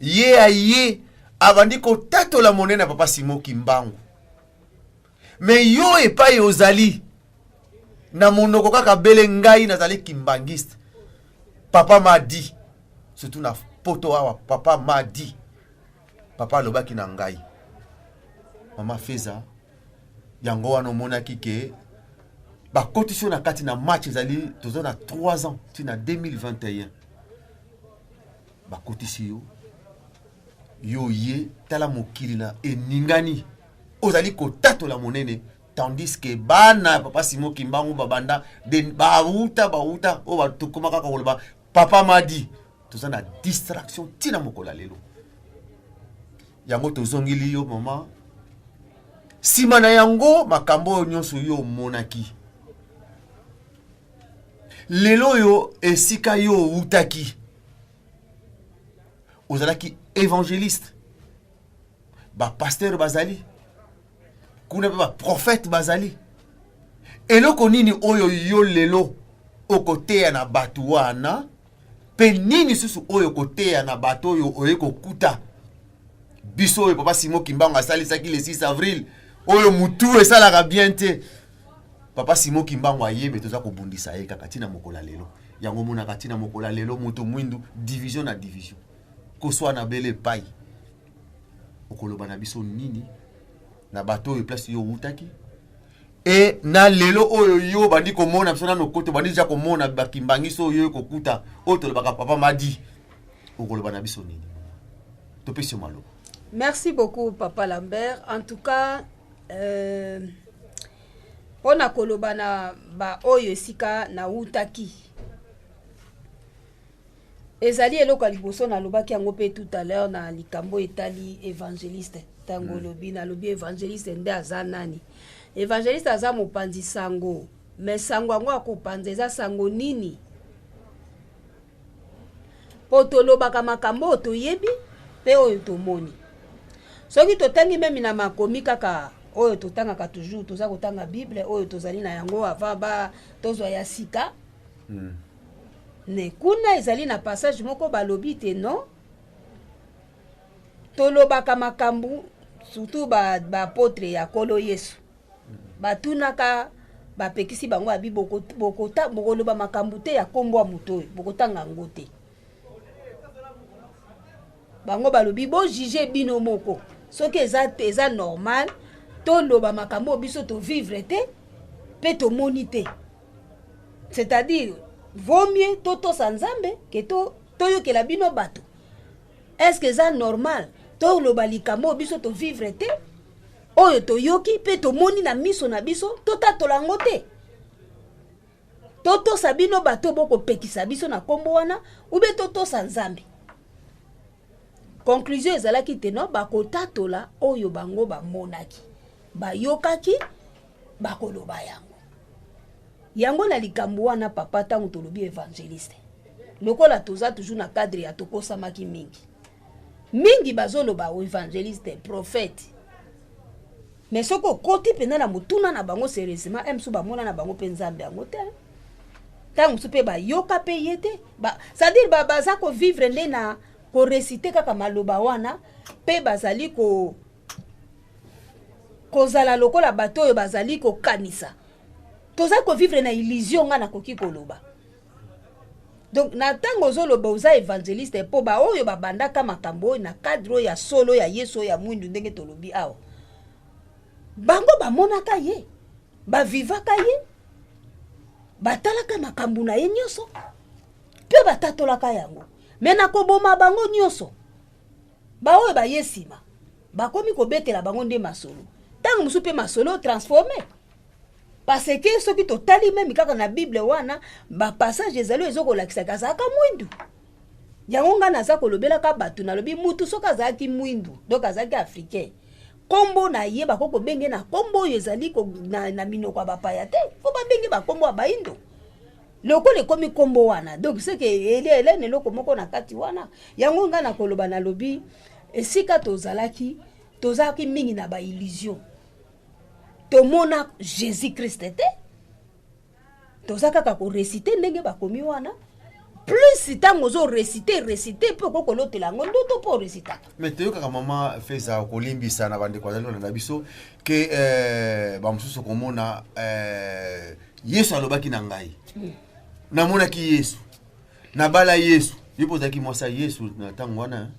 ye aye abandi kotatola monene ya papa Simon Kimbangu. Me yo epai ozali na monoko kaka bele ngai nazali kimbangiste, papa madi, surtout na poto awa, papa madi, papa alobaki na ngai. Mama Feza, yango wana omonaki ke bakotisi yo na kati na match. Ezali toza na 3 ans, ntina 2021 bakotisi yo, yo ye tala mokili na eningani, ozali kotatola monene, tandis que bana ya papa Simon Kimbangu babanda bauta bauta oyo tokóma kaka koloba papa madi, toza na distraction ntina mokolo ya lelo. Yango tozongeli yo mama, nsima na yango makambo oyo nyonso yo omonaki, lelo oyo esika yo outaki, ozalaki évangéliste, bapasteur bazali kuna mpe baprophète bazali, eloko nini oyo yo lelo okoteya na bato wana, mpe nini susu oyo okoteya na bato oyo oye kokuta biso, oyo papa Simon Kimbangu asalisaki le 6 avril, oyo mutu esalaka bien te? Papa Simon Kimbangu ayebe toza kobundisa ye kaka ntina mokolo ya lelo. Yango omonaka ntina mokolo ya lelo moto mwindu division na division, koswana bele epai. Okoloba na biso nini na bato oyo place yo owutaki e na lelo oyo yo bandi komona biso nano kote, bandi deja komona bakimbangiso oyo kokuta, oyo tolobaka papa madi, okoloba na biso nini? Topesi yo maloba. Merci beaucoup, papa Lambert. En tout cas, mpona koloba na baoyo esika nawutaki. Ezali eloko ya liboso, nalobaki yango mpe tout à l'heure na likambo etali évangéliste. Ntango olobi, nalobi évangéliste nde aza nani? Évangéliste aza mopanzi sango. Mais sango yango akopanza eza sango nini? Mpo tolobaka makambo oyo toyebi mpe oyo tomoni. Soki totangi même na makomi kaka oyo totangaka toujours, toza kotanga Bible oyo tozali na yango avant ba tozwa ya sika. Ne kuna ezali na passage moko balobi te non, tolobaka makambo, surtout baapôtre ba ya Nkolo Yesu batunaka, bapekisi bango abi bokoloba makambo te ya nkombo ya moto oyo, bokotanga yango te. Bango balobi bojuger bino moko soki eza normal toloba makambo oyo biso tovivre te mpe tomoni te. C'est-à-dire vaut mieux totosa Nzambe ke toyokela bino bato. Est ce que eza normal toloba likambo oyo biso tovivre te, oyo toyoki mpe tomoni na miso na biso, totatola yango te? Totosa bino bato bokopekisa biso na nkombo wana, ube totosa Nzambe? Conclusion ezalaki te no, bakotatola oyo bango bamonaki, bayokaki, bakoloba yango. Yango na likambo wana, papa, ntango tolobi évangéliste, lokola toza toujours na cadre ya tokosamaki mingi mingi, bazoloba évangéliste, prophète, mais soki okoti mpenza na motuna na bango sérieusement, mosusu bamona na bango mpe Nzambe yango te, ntango mosusu mpe bayoka mpe ye te. C'est-à-dire baza kovivre nde na koréciter kaka maloba wana, mpe bazali kozala lokola bato oyo bazali kokanisa toza kovivre na illusion. Nga nakoki koloba donc na ntango ozoloba oza évangéliste, mpo baoyo babandaka makambo oyo na cadre oyo ya solo ya Yesu oyo ya mwindu, ndenge tolobi awa, bango bamonaka ye, bavivaka ye, batalaka makambo na ye nyonso mpe batatolaka yango. Mais na koboma bango nyonso, baoyo baye nsima bakomi kobetela bango nde masolo, ntango mosusu mpe masolo transformé, parce que soki totali même kaka na Bible wana, bapassage ezali oyo ezokolakisaka azalaka mwindu. Yango ngai naza kolobelaka bato, nalobi mutu soki azalaki mwindu, donc azalaki africain, nkombo na ye bakoki kobenge na nkombo oyo ezali na minoko ya bapaya te, fo babenge bakombo ya baindo. Lokola ekomi nkombo wana, donc seke eli elene eloko moko na kati wana. Yango ngai nakoloba, nalobi esika tozalaki, tozalaki mingi na baillusion. Tomona Jésus Christ te, toza kaka koréciter ndenge bakomi wana. Plus ntango ozoréciter, réciter, mpe okoki kolotela yango ndoto mpo orécitaka. Mais toyokaka, mama Feza, kolimbisa na bandeko azali kolanda biso ke bamosusu komona Yesu alobaki na ngai, namonaki Yesu, nabala Yesu. Yo mpo ozalaki mwasi ya Yesu na ntango wana,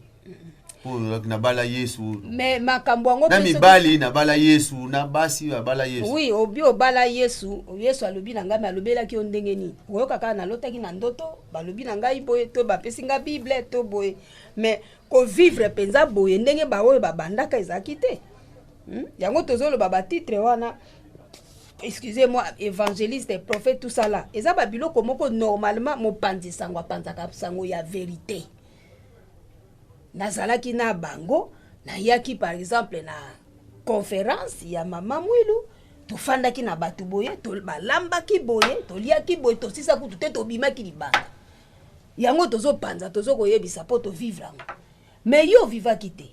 mpo ozalaki nabala Yesu. Mais makambo yango na mibali nabala Yesu, na basi babala Yesu. Oui, obi obala Yesu, Yesu alobi na ngai, mais alobelaki yo ndenge nini? Oyoka kaka nalotaki na ndoto, balobi na ngai boye, to bapesi nga Bible to boye. Mais kovivre mpenza boye ndenge baoyo babandaka ezalaki te, Yango tozoloba batitre wana, excusez-moi, évangéliste, prophète, tout ça là, eza babiloko moko. Normalement mopanzi sango apanzaka sango ya vérité. Nazalaki na bango, nayaki par exemple na conférence ya mama Mwilu, tofandaki na bato boye, balambaki boye, toliaki boye, tosisa kutu te, tobimaki libanda. Yango tozopanza, tozokoyebisa mpo tovivre yango. Mais yo ovivaki te,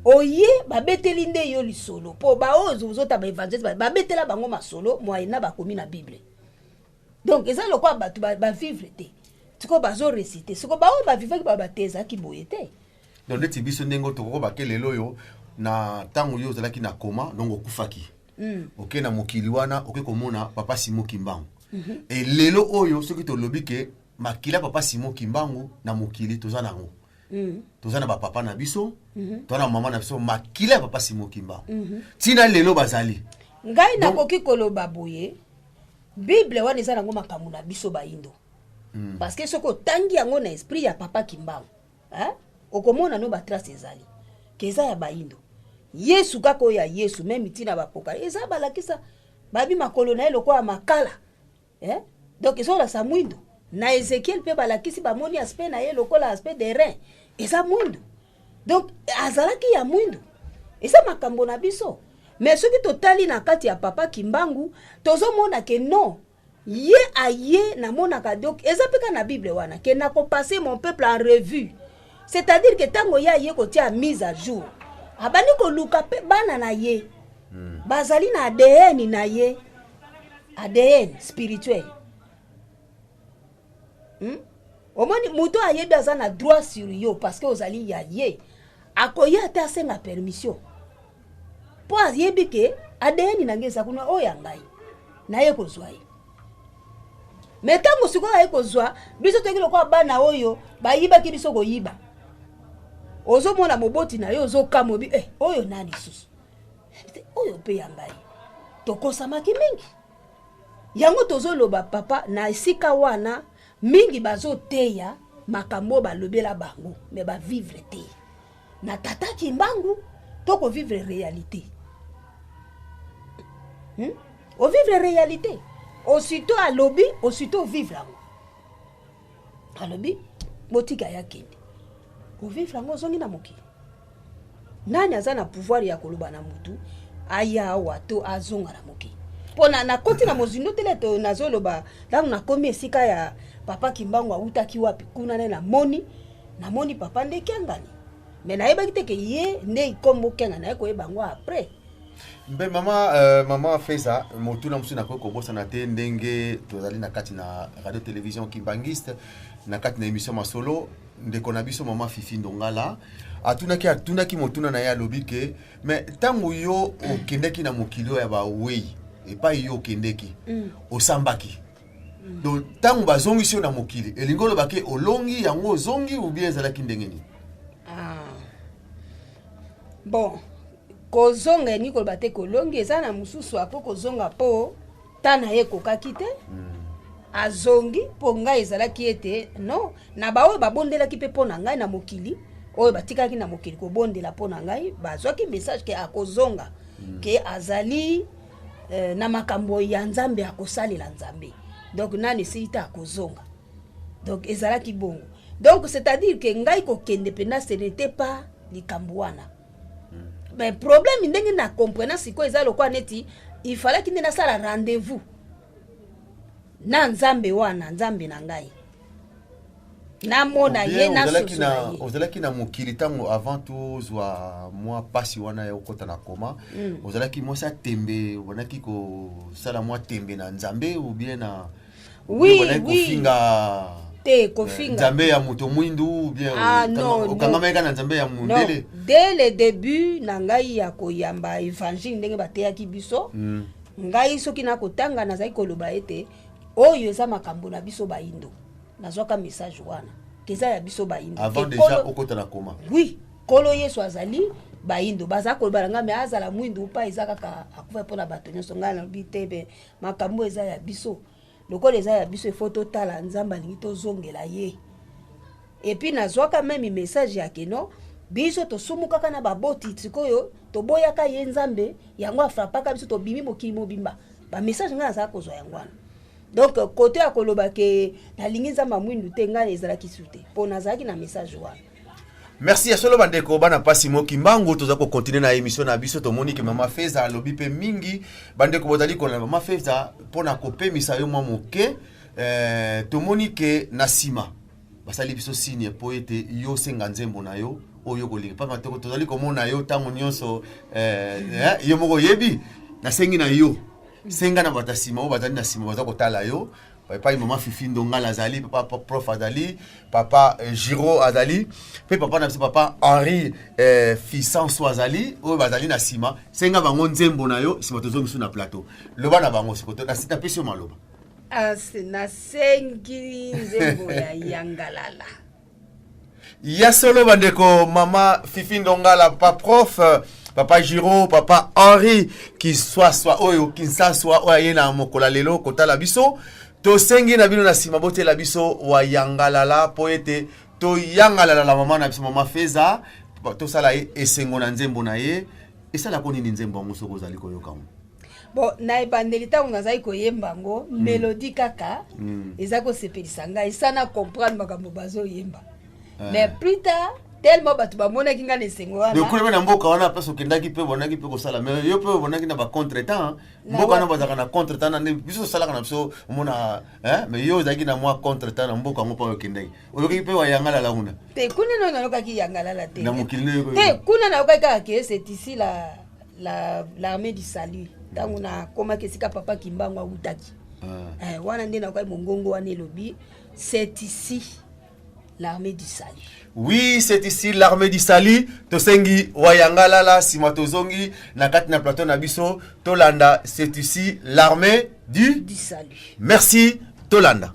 oye babeteli nde yo lisolo, mpo baoyo ozota baévangéliste babetela bango masolo moyena bakomi na Bible. Donc eza lokola bato bavivre te, sikoyo bazoréciter. Sikoyo baoyo bavivaki bao bate ezalaki boye te. Donc neti biso ndenge tokoko lelo oyo, na ntango yo ozalaki na koma, donc okufaki, oke na mokili wana, oke komona papa Simo Kimbangu. E lelo oyo soki tolobi ke makila papa Simo Kimbangu na mokili, toza nango, toza na bapapa na biso, toza na mama na biso, makila ya papa Simo Kimbangu ntina lelo bazali. Ngai nakoki koloba boye, Bible wana eza nango makambo na biso baindo. Parce que soki otangi yango na esprit ya papa Kimbangu, hein? Okomona no batrace ezali ke eza ya baindo. Yesu kaka oyo ya Yesu, même ntina bapoka eza balakisa babi makolo na ye lokola makala, eh? Donc ezolakisa mwindo. Na Ezekiel mpe balakisi, bamoni aspect na ye lokola aspect de rein eza mwindu. Donc azalaki ya mwindu. Eza makambo na biso. Mais soki totali na kati ya Papa Kimbangu, tozomona ke non, ye aye namonaka. Donc eza mpe kaka na Bible wana ke nakopasser mon peuple en revue, c'est-à-dire ke ntango ye aye kotia mise à jour, abandi koluka mpe bana na ye bazali na ADN na ye, ADN spirituel, Omoni moto ayebi aza na droit sur yo parce que ozali ya ye, akoya te asenga permission, mpo ayebi ke ADN na ngai eza kuna, oyo ya ngai naye kozwa ye. Me ntango sikoyo aye kozwa biso, toyeki lokola bana oyo bayibaki biso koyiba. Ozomona moboti na yo, ozokamwa obi eh, oyo nani lisusu? Oyo mpe ya ngai. Tokosamaki mingi. Yango tozoloba, papa, na esika wana mingi bazoteya makambo oyo balobela bango, me bavivre te. Na tata Kimbangu tokovivre réalité, Ovivre réalité aussitôt alobi, aussitôt ovivre yango. Alobi botika ya kende, ovivre yango, ozongi na mokili. Nani aza na pouvoir ya koloba na mutu aya awa to azonga na mokili? Mpo na nakoti na mozindo tele to nazoloba, ntango nakomi esika ya Papa Kimbangu awutaki wapi kuna, nde namoni papa nde Kiangani, me nayebaki te ke ye nde ikombo Kiangani. Naye koyeba yango après. Mpe mama, mama Feza, motuna mosusu nakoki kobosana te, ndenge tozali na kati na Radio Télévision Kimbanguiste, na kati na émission Masolo, ndeko na biso mama Fifi Ndongala atunaki motuna na ye. Alobi ke me ntango yo okendeki na mokili oyo ya bawei, epai yo okendeki, osambaki. Donc ntango bazongisi yo na mokili, elingi oloba ke olongi yango, ozongi, ou bien ezalaki ndenge nini? Ah. Bon, kozonga elingi koloba te kolongi. Eza na mosusu ako kozonga mpo ta na ye ekokaki te, azongi. Mpo ngai ezalaki ete non, na baoyo babondelaki mpe mpo na ngai na mokili, oyo batikaki na mokili kobondela mpo na ngai, bazwaki message ke akozonga, ke azali na makambo ya Nzambe, akosalela Nzambe. Donc nani esili te, akozonga. Donc ezalaki bongo. Donc c'est-à-dire ke ngai kokende mpenza, ce n'était pas likambo wana. Mais problème, ndenge na comprena sikoyo, eza lokola neti il fallaki nde nasala rendez-vous na Nzambe wana, Nzambe na ngai, namona ye, nasosola ye. Ozalaki na mokili ntango avant tozwa mwa mpasi wana ya okota na koma, ozalaki mwasi atembe, obandaki kosala mwa tembe na Nzambe ou bien na Oui, oui. Kofinga? Te, kofinga. Nzambe ya moto mwindu ou bien? Ah, non. Okangamaki kaka na Nzambe ya mondele? Dès le début na ngai ya koyamba évangile, ndenge bateyaki biso, ngai soki nakotanga, nazali koloba ete oyo eza makambo na biso bayindo. Nazwaka message wana ke eza ya biso bayindo. Avant déjà okota na koma? Oui, Nkolo Yesu azali bayindo. Baza koloba na ngai me azala mwindu mpa, eza kaka akufa mpona bato nyonso. Ngai nalobi te, be makambo eza ya biso. Lokola eza ya biso, ifo totala Nzambe alingi tozongela ye. Et puis nazwaka même message ya keno biso tosumukaka na baboti, sikoyo toboyaka ye Nzambe, yango afrapaka biso, tobimi mokili mobimba. Bamessage ngai nazala kozwa yango wana. Donc kote ya koloba ke nalingi Nzambe ya mwindu te, ngai ezalaki su te, mpo nazalaki na message wana. Merci ya solo. Bandeko bana mpasi moki mbangu, toza kocontinuer na émission na biso. Tomoni ke mama Feza alobi mpe mingi. Bandeko bozali kolanda mama Feza mpona kopemisa yo mwa moke. Tomoni ke na nsima basali biso signe mpo ete yo osenga nzembo na yo oyo kolinga, pamba te tozali komona yo ntango nyonso, yo moko oyebi. Nasengi na yo, senga na bato ya nsima oyo bazali na nsima, baza kotala yo, epai mama Fifi Ndongala azali, papa prof azali, papa Giro azali, mpe papa na biso papa Henri Fisanso azali, oyo bazali na nsima. Senga bango nzembo na yo, nsima tozongi so na plateau. Loba na bango siko, napesi yo maloba. Nasengi nzembo ya Yangalala. Ya solo, bandeko, mama Fifi Ndongala, papa prof, papa Giro, papa Henri Kiswaswa oyo Kinsaswa oyo aye na mokolo ya lelo kotala biso, tosengi na bino na nsima botela biso wa Yangalala, mpo ete toyangalala na mama na biso mama Feza, tosala ye esengo na nzembo na ye. Esalako nini nzembo yango soki ozali koyoka yango? Bon, na ebandeli ntango nazali koyemba yango, mélodie kaka eza kosepelisa ngai sans na comprendre makambo bazoyemba. Mais plus tard, tellement bato bamonaki ngai na esengo wana. Donc kuna mpe na mboka wana, place okendaki mpe, bonaki mpe kosala, mais yo mpe obonaki na bacontretemps. Na mboka wana wapi? Bazalaka na contretemps na nde biso tosalaka na biso omona, hein, mais yo ozalaki na mwa contretemps na mboka yango mpo okendaki, oyokaki mpe wayangalala kuna? Te, kuna no nayokaki yangalala te. Na mokili nde oyoki? Te, kuna nayokaki kaka ke c'est ici la l'armée du salut. Ntango nakomaki esika papa Kimbangu awutaki, wana nde nayokaki mongongo wana elobi: "C'est ici l'armée du salut." Oui, c'est ici l'armée du salut. Tosengi wayangalala, nsima tozongi na kati na plateau na biso. Tolanda "C'est ici l'armée du du salut". Merci, tolanda.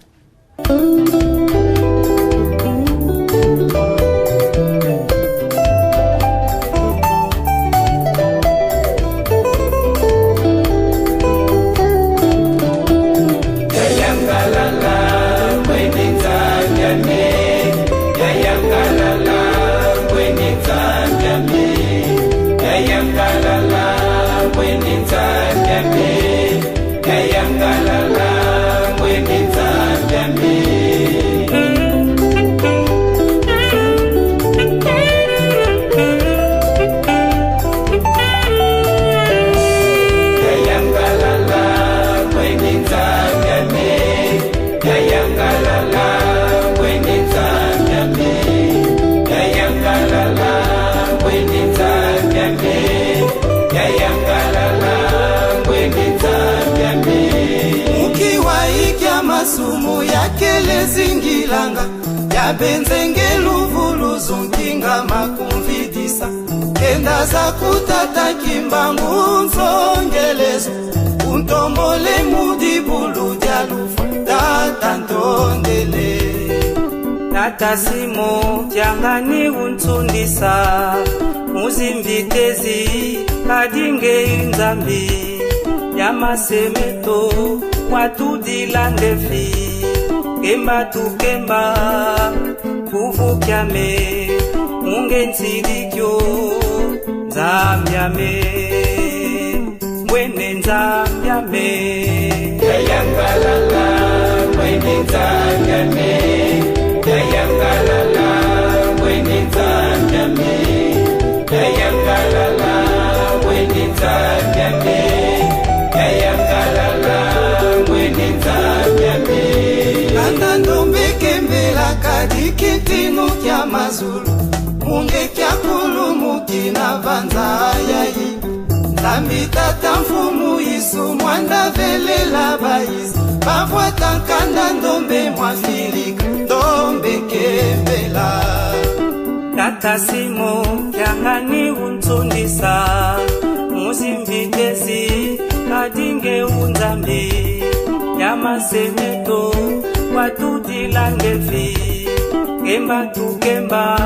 Mukiwaikya masumu yakelezingilanga ya benzenge luvuluzu nkinga makumvidisa kenda za kutata Kimbangu nzongelezo untombole mudibulu dia lufu tata ntondele. Tata Simo tiangani untsundisa muzimvitezi kadinge nzambi ya masemeto watudila ndefi kemba tukemba kuvukyame mungenzilikyo nzambyame mwene nzambyame. Yayangalala mwene nzambyame, yayangalala mwene nzambyame, yayangalala mwene nzambyame, yayangalala mwene nzambyame. Kanda ndombe kembelaka dikitinu kya mazulu munge kya kulumuki na vanza yayi nzambi tata mfumu isu mwanda velela bayisi bavwata nkanda ndombe mwafilika ndombe kembela. Tata Simo tiangani untsundisa muzimbitezi kadinge unzambi ya masemeto watudila ngefi kemba tukemba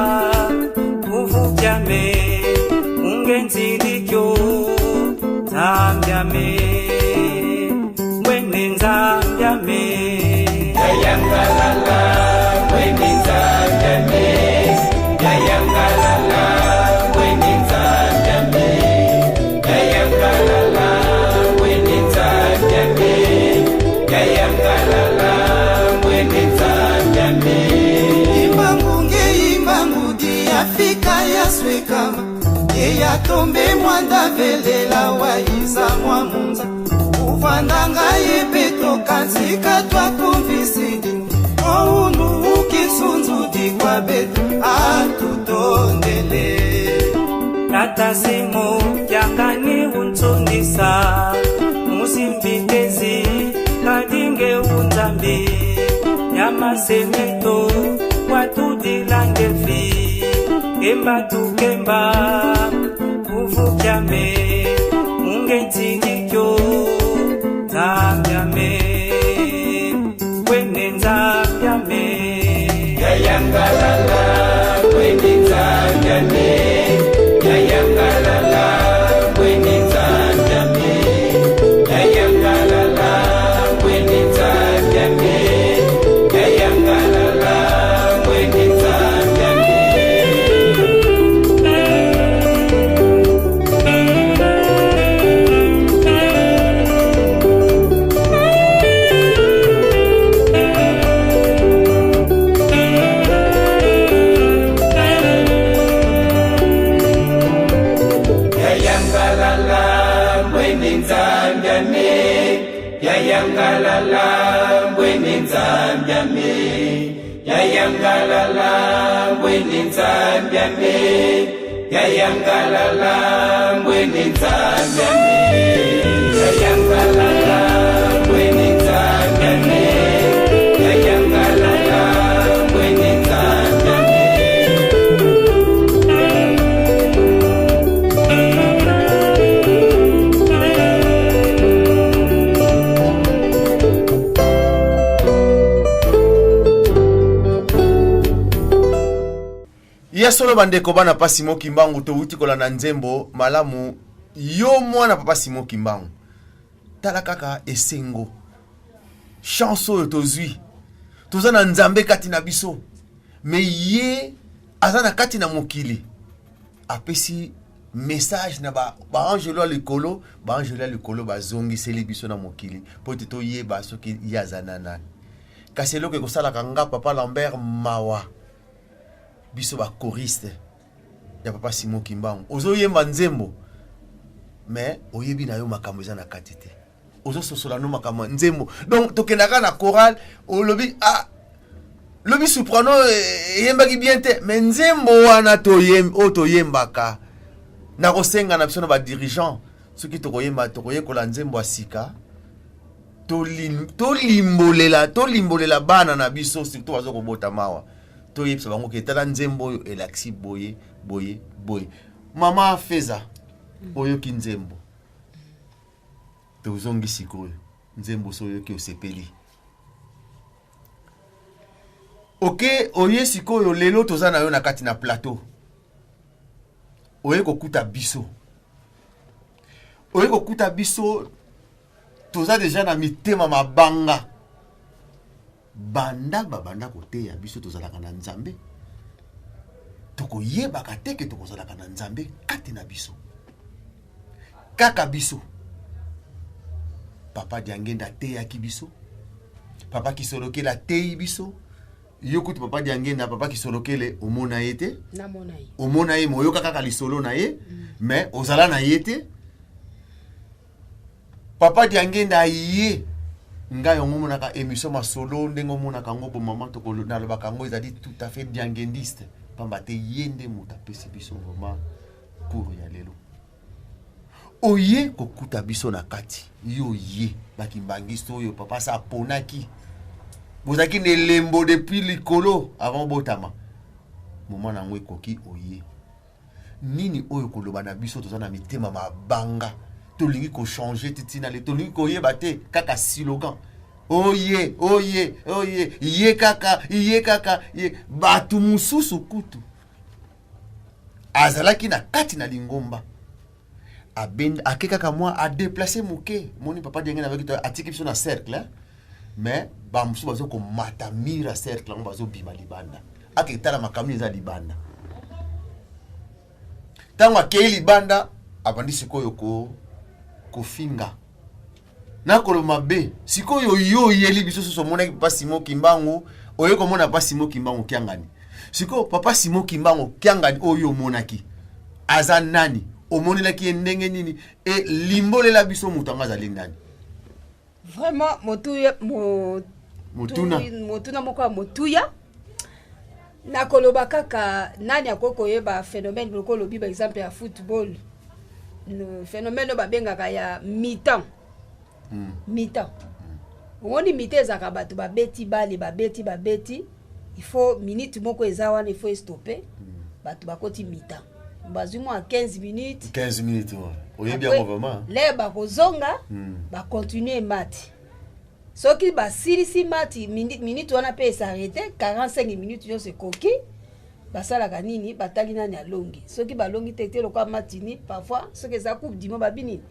kuvukyame mungenzilikyo nzambyame mwene nzambyame. Yayangalala mwene nzambyame, yayangalala mwene nzambyame, yayangalala mwene nzambyame, yayangalala mwene nzambyame. Imbangu nge imbangu di afika yaswekama ye yatombe mwanda velela wayiza mwa munza uvandanga ye betoka nzika twakumvisidi ounu ukisunzudi kwa betu atutondele. Tata Simo tiangani untsundisa muzimbitezi kadinge unzambi ya masemeto watudila ngefi kemba tukemba kuvukyame mungenzilikyo nzambyame wene nzambyame. Yayangalala mwene nzambyame, yayangalala mwene nzambyame, yayangalala mwene nzambyame, yayangalala mwene nzambyame. Yayangalala mbwene nzambiame, yayangalala mbwene nzambiame, yayangalala mbwene nzambiame, yayangalala mbwene nzambiame, yayangalala mbwene nzambiame. Ya solo bandeko bana papa Simon Kimbangu, towuti kolanda nzembo malamu yo mwana papa Simon Kimbangu. Tala kaka esengo chance oyo tozwi, toza na Nzambe kati na biso, me ye aza na kati na mokili, apesi message na baangelo ya likolo, baangelo ya likolo bazongiseli biso na mokili mpo ete toyeba soki ye aza na nani. Kasi eloko ekosalaka nga papa Lambert mawa, biso ba choriste ya papa Simon Kimbangu, ozoyemba nzembo mais oyebi na yo makambo eza na kati te, ozososola no makambo ya nzembo. Donc tokendaka na chorale, olobi ah, lobi soprano eyembaki bien te, mais nzembo wana oyo toyembaka, nakosenga na biso na badirigeant, soki tokoyemba, tokoyekola nzembo ya sika, tolimbolela bana na biso, surtout baza kobota mawa, toyebisa bango ke tala nzembo oyo elakisi boye boye boye. Mama Feza, oyoki nzembo, tozongi sikoyo nzembo so oyoki, osepeli, ok, oye sikoyo lelo toza na yo na kati na plateau, oye kokuta biso, oye kokuta biso toza deja na mitema mabanga. Banda babanda koteya biso tozalaka na Nzambe, tokoyebaka te ke tokozalaka na Nzambe kati na biso. Kaka biso papa Diangenda ateyaki biso, papa Kisolokele ateyi biso. Yo kutu papa Diangenda, papa Kisolokele omona ye te? Namona ye. Omona ye, moyoka kaka lisolo na ye, mais ozala na ye te. Papa Diangenda ye ngai yango omonaka émission masolo ndenge omonaka yango bo mama nalobaka yango ezali tout à fait diangendiste, pamba te ye nde moto apesi biso vraiment cours ya lelo. Oye kokuta biso na kati, yo ye bakimbangiste oyo papa sa aponaki, bozalaki na elembo depuis likolo avant botama, moment na yango ekoki. Oye nini oyo koloba na biso? Toza na mitema mabanga, tolingi kochange te, ntina le tolingi koyeba te, kaka slogan oye oye oye, ye kaka, ye kaka ye. Bato mosusu kutu azalaki na kati na lingomba, ake kaka mwa adéplace moke, moni papa Dienge nabaki to atiki biso na cercle, hein? Mais bamosusu bazo komata mur ya cercle yango, bazobima libanda, ake tala makambo eza libanda. Ntango akei libanda, abandi sikoyo kofinga na koloba mabe. Sikoyo yo oyeli biso susu, omonaki papa Simon Kimbangu, oye komona papa Simon Kimbangu Kiangani. Sikoyo papa Simon Kimbangu Kiangani oyo omonaki aza nani? Omonelaki ye ndenge nini? E limbolela biso moto yango azali nani? Vraiment motuya Motuna. Motuna moko ya motuya. Nakoloba kaka, nani akoki koyeba phénomène lokola olobi, ba exemple ya football, phénomène oyo babengaka ya mi-temps? Mi-temps, omoni mi-temps ezalaka bato babeti bale, babeti, babeti, il faut minute moko eza wana, il faut estope, bato bakoti mi-temps, bazwi mwa 15 minutes. 15 minutes, ouais. Oyebi yango vraiment. Le bakozonga, bacontinue match. Soki basilisi match, minute wana mpe esarrête, 45 minutes nyonso ekoki, basalaka nini? Batali nani alongi. Soki balongi te te, lokola match ni parfois soki eza Coupe du monde, babi nini?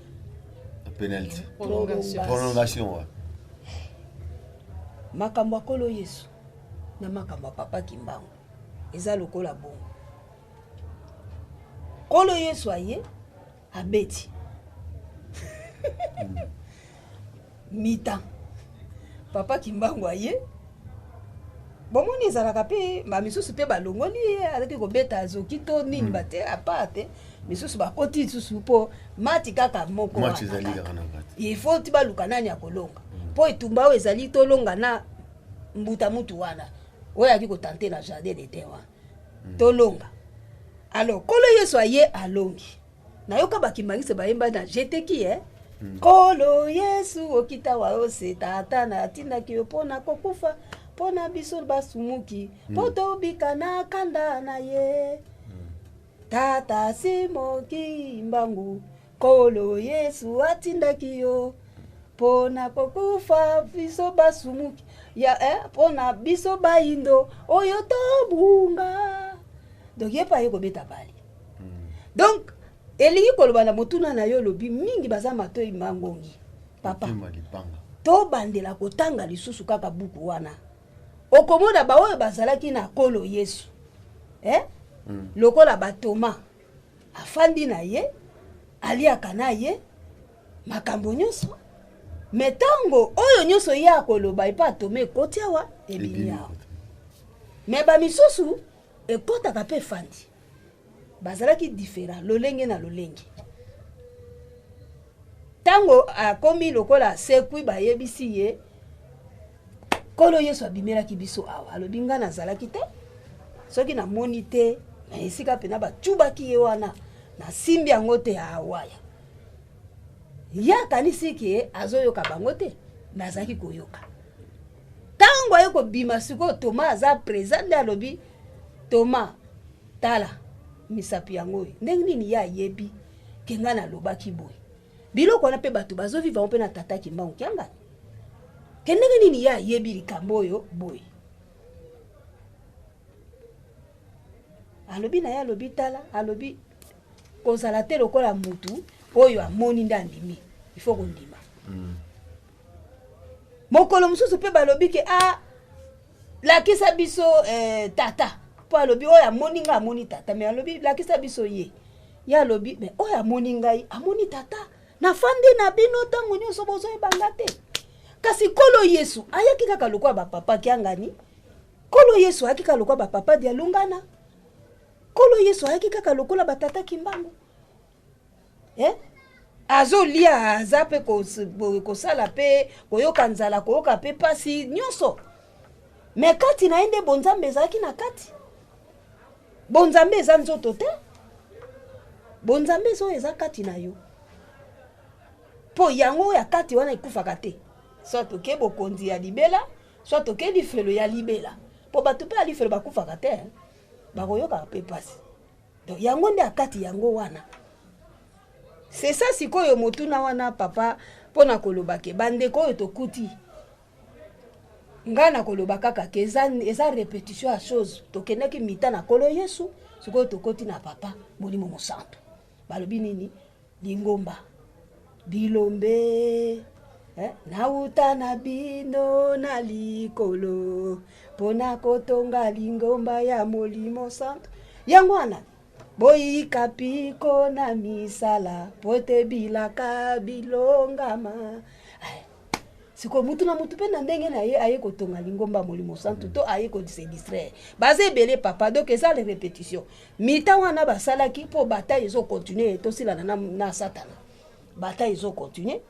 Penalty. Prolongation. Prolongation, ouais. Makambo ya Nkolo Yesu na makambo ya papa Kimbangu eza lokola bongo. Nkolo Yesu aye, abeti mi-temps, papa Kimbangu aye. Bomoni ezalaka mpe bamisusu mpe balongoli ye, azalaki kobeta, azoki to nini, bate apart te. Misusu bakoti lisusu mpo mati kaka moko. Match ezali kaka na kati. Il faut ti baluka nani akolonga, mpo etumba oyo ezali tolonga na mbuta mutu wana oyo ayaki kotenter na jardin d'Eden wana. Tolonga. Alors Nkolo Yesu aye, alongi. Nayoka bakimbangisi bayemba na jeteki e Nkolo Yesu okita wa ose, Tata na atindaki yo mpona kokufa mpona biso basumuki, mpo tobika na kanda na ye. Tata Simo Kimbangu, Nkolo Yesu atindaki yo mpona kokufa biso basumuki ya mpona biso bayindo oyo tobunga. Donc ye mpe aye kobeta bali. Donc elingi koloba na motuna na yo, olobi mingi baza matoi mangongi, papa. Motema lipanga. Tobandela kotanga lisusu kaka buku wana, okomona baoyo bazalaki na Nkolo Yesu, eh? Lokola batoma, afandi na ye, aliaka na ye, makambo nyonso. Me ntango oyo nyonso ye akoloba epa atoma, ekoti awa, ebimi awa. Me bamisusu ekɔtaka mpe efandi. Bazalaki différent lolenge na lolenge. Ntango akomi lokola asekwi, bayebisi ye Nkolo Yesu abimelaki biso awa. Alobi: "Ngai nazalaki te. Soki namoni te na esika mpena bacubaki ye wana, nasimbi yango te." Awaya ye akanisi ke azoyoka bango te, me azalaki koyoka. Ntango aye kobima sikoyo, Toma aza présent, nde alobi: "Toma, tala misapi yango oyo." Ndenge nini ye ayebi ke ngai nalobaki boye? Biloko wana mpe bato bazovivre yango mpe na Tata Kimbangu Kiangani. Ke ndenge nini ye ayebi likambo oyo boye? Alobi na ye, alobi: "Tala." Alobi kozala te lokola mutu oyo amoni nde andimi, il faut kondima. Mokolo mosusu mpe balobi ke a lakisa biso tata, mpo alobi oyo amoni ngai amoni tata. Me alobi: "Lakisa biso ye." Ye alobi: "Me oyo amoni ngai amoni tata. Nafandi na bino ntango nyonso, bozoyebanga te." Kasi Nkolo Yesu ayaki kaka lokola bapapa Kiangani, Nkolo Yesu ayaki kaka lokola bapapa Dialungana, Nkolo Yesu ayaki kaka lokola batata Kimbangu, eh? Azolia, aza mpe kosala mpe koyoka nzala, koyoka mpe mpasi nyonso, me kati na ye nde bonzambe ezalaki na kati. Bonzambe eza nzoto te, bonzambe eza oyo eza kati na yo, mpo yango oyo ya kati wana ekufaka te. Soit oke bokonzi ya libela, soit oke lifelo ya libela, mpo bato mpe ya lifelo bakufaka te, bakoyokaka mpe mpasi. Donc yango nde akati yango wana, c'est ça. Sikoyo motuna wana, papa, mpo na koloba ke bandeko oyo tokuti, ngai na koloba kaka ke eza répétition ya chose. Tokendaki mita na Nkolo Yesu, sikoyo tokoti na papa Molimo Mosantu. Balobi nini? Lingomba bilombe, nauta na bino na likolo mpona kotonga lingomba ya Molimo Santu. Yango wana boyika piko na misala po te bilaka bilongama. Sikoyo mutu na mutu mpe na ndenge na ye aye kotonga lingomba Molimo Santu to aye kose distraire. Baza ebele, papa. Donc eza le répétition. Mita wana basalaki mpo bataille ezocontinuer, tosilana na Satana. Bataille ezocontinuer.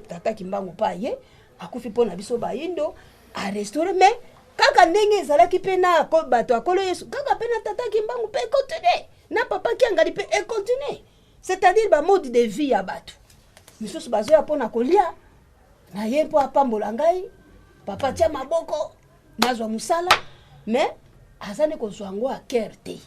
Tata Kimbangu mpe aye, akufi mpo na biso bayindo, arestaurer. Mais kaka ndenge ezalaki mpe na bato ya Nkolo Yesu, kaka mpe na Tata Kimbangu mpe econtinuer, na papa Kiangani mpe econtinuer. C'est-à-dire bamode de vie ya bato misusu bazoya mpo na kolia na ye, mpo apambola ngai, papa tia maboko nazwa mosala, mais aza nde kozwa yango à cœur te.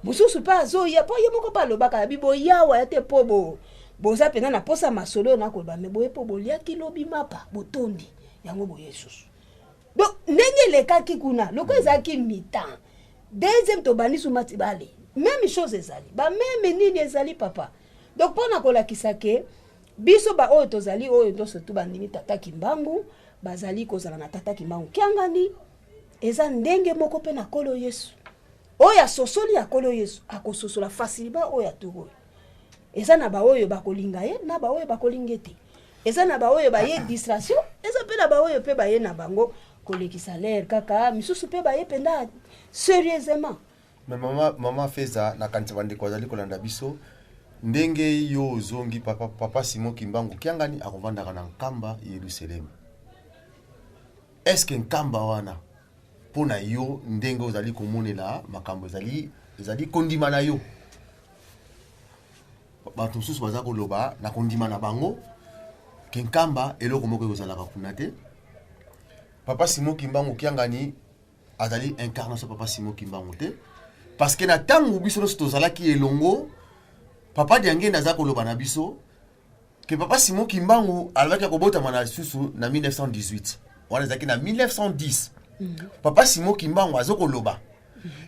Mosusu mpe azoya mpo ye moko mpe alobaka yabi boyawa ya te, mpo bo boza mpenza na posa masolo oyo nakoloba, me boye mpo boliaki lobi mapa botondi yango boye susu. Donc ndenge elekaki kuna, lokola ezalaki mi-temps deuxième, tobandi su mati bale, même chose ezali, bameme nini ezali, papa. Donc mpo na kolakisa ke biso baoyo tozali oyo nyonso tu bandimi Tata Kimbangu, bazali kozala na Tata Kimbangu Kiangani, eza ndenge moko mpe na Nkolo Yesu. Oyo asosoli ya Nkolo Yesu akososola facilement oyo aturi oyo. Eza na baoyo bakolinga ye, na baoyo bakolinga ye te. Eza na baoyo baye distraction, eza mpe na baoyo mpe baye na bango kolekisa l'heure kaka. Misusu mpe baye mpenza sérieusement. Mais mama, mama Feza, nakanisa bandeko bazali kolanda biso ndenge yo ozongi papa, papa Simon Kimbangu Kiangani akovandaka na Nkamba Yerusalem. Est-ce que Nkamba wana mpo na yo ndenge ozali komonela makambo ezali ezali kondima na yo, bato mosusu baza koloba na kondima na bango ke Nkamba eloko moko ekozalaka kuna te. Papa Simon Kimbangu Kiangani azali incarnation papa Simon Kimbangu te, parce que na ntango biso nyonso tozalaki elongo, papa Diangenda aza koloba na biso ke papa Simon Kimbangu alobaki akobotama na lisusu na 1918. Wana ezalaki na 1910. Papa Simon Kimbangu aza koloba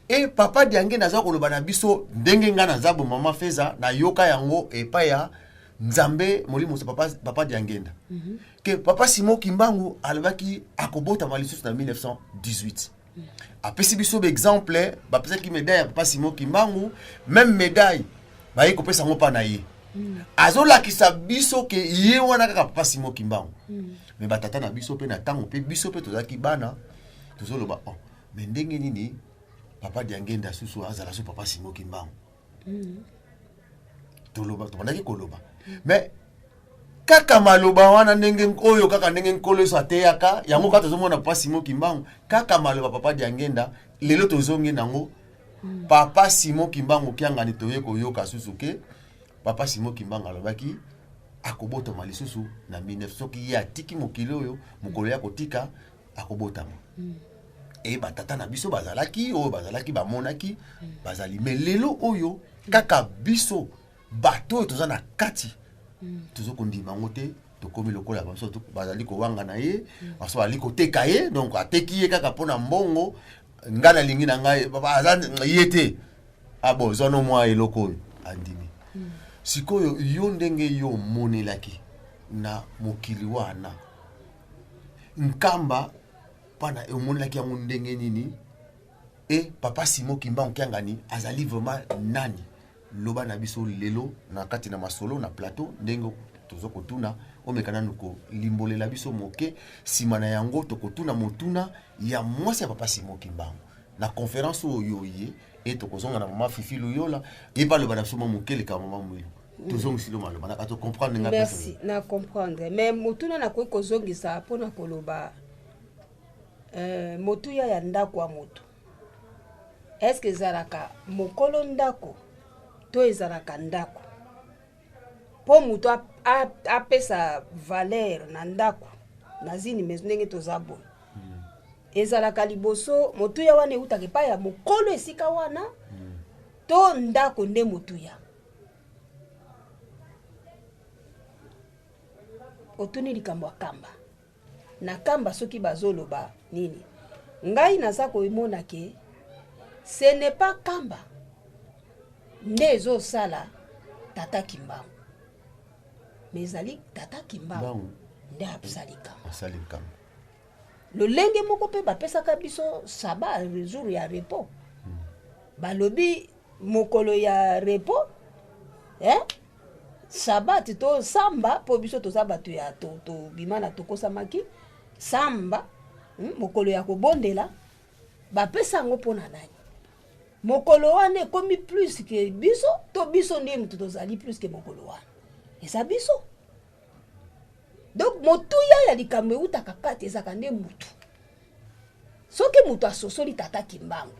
e papa Diangenda aza koloba na biso ndenge ngai naza bo mama Feza nayoka yango epai ya Nzambe molimo papa, papa Diangenda ke papa Simon Kimbangu alobaki akobotama lisusu na 1918. Apesi biso baexemple, bapesaki médaille ya papa Simon Kimbangu, même médaille baye kopesa yango mpa na ye, azolakisa biso ke ye wana kaka papa Simon Kimbangu. Mais batata na biso mpe na ntango mpe biso mpe tozalaki bana, tozoloba: "Oh, mais ndenge nini papa Diangenda susu azala so papa Simon Kimbangu?" Toloba, tobandaki koloba, mais kaka maloba wana ndenge oyo, kaka ndenge Nkolo Yesu ateyaka yango, kaka tozomona papa Simon Kimbangu, kaka maloba papa Diangenda. Lelo tozongi nango papa Simon Kimbangu Kiangani, toye koyoka susu ke papa Simon Kimbangu alobaki akobotama lisusu na 19, soki ye atiki mokili oyo, mokolo ya kotika akobotama. E batata na biso bazalaki oyo bazalaki, bamonaki bazali. Mais lelo oyo kaka biso bato oyo toza na kati tozokondima yango te. Tokomi lokola baso bazali kowanga na ye, baso bazali koteka ye. Donc ateki ye kaka mpo na mbongo. Ngai nalingi na ngai aza ye te. Ah bon, zwa no mwa eloko oyo andimi. Sikoyo yo ndenge yo omonelaki na mokili wana Nkamba, mpana omonelaki yango ndenge nini? E papa Simon Kimbangu Kiangani azali vraiment nani? Loba na biso lelo na kati na masolo na plateau ndenge toza kotuna, omeka nanu kolimbolela biso moke. Nsima na yango tokotuna motuna ya mwasi ya papa Simon Kimbangu na conférence oyo ye e tokozonga na mama Fifi Luyola, ye mpe aloba na biso mwa moke leka mama Mwilu. Tozongisilo maloba na kati, comprendre nga. Merci, na comprendre. Mais motuna nakoki kozongisa mpona koloba motuya ya ndako ya moto, est-ce ezalaka mokolo ndako to ezalaka ndako mpo moto apesa valeur na ndako na zini? Mais ndenge toza boye, ezalaka liboso motuya wana eutaka epai ya mokolo esika wana to ndako nde motuya? Otuni likambo ya Kamba. Na Kamba, soki bazoloba nini, ngai naza komona ke ce n'est pas Kamba nde ezosala tata Kimbangu, mais ezali tata Kimbangu nde asali Kamba. Asali Kamba. Lolenge moko mpe bapesaka biso sabbat, jour ya repos. Balobi mokolo ya repos, eh? Sabbat to samba, mpo biso toza bato ya tobima na tokosamaki samba, mokolo ya kobondela. Bapesa yango mpo na nani? Mokolo wana ekomi plus ke biso to biso nde moto tozali plus ke mokolo wana eza biso? Donc motuya ya likambo eutaka kati, ezalaka nde mutu. Soki moto asosoli tata Kimbangu,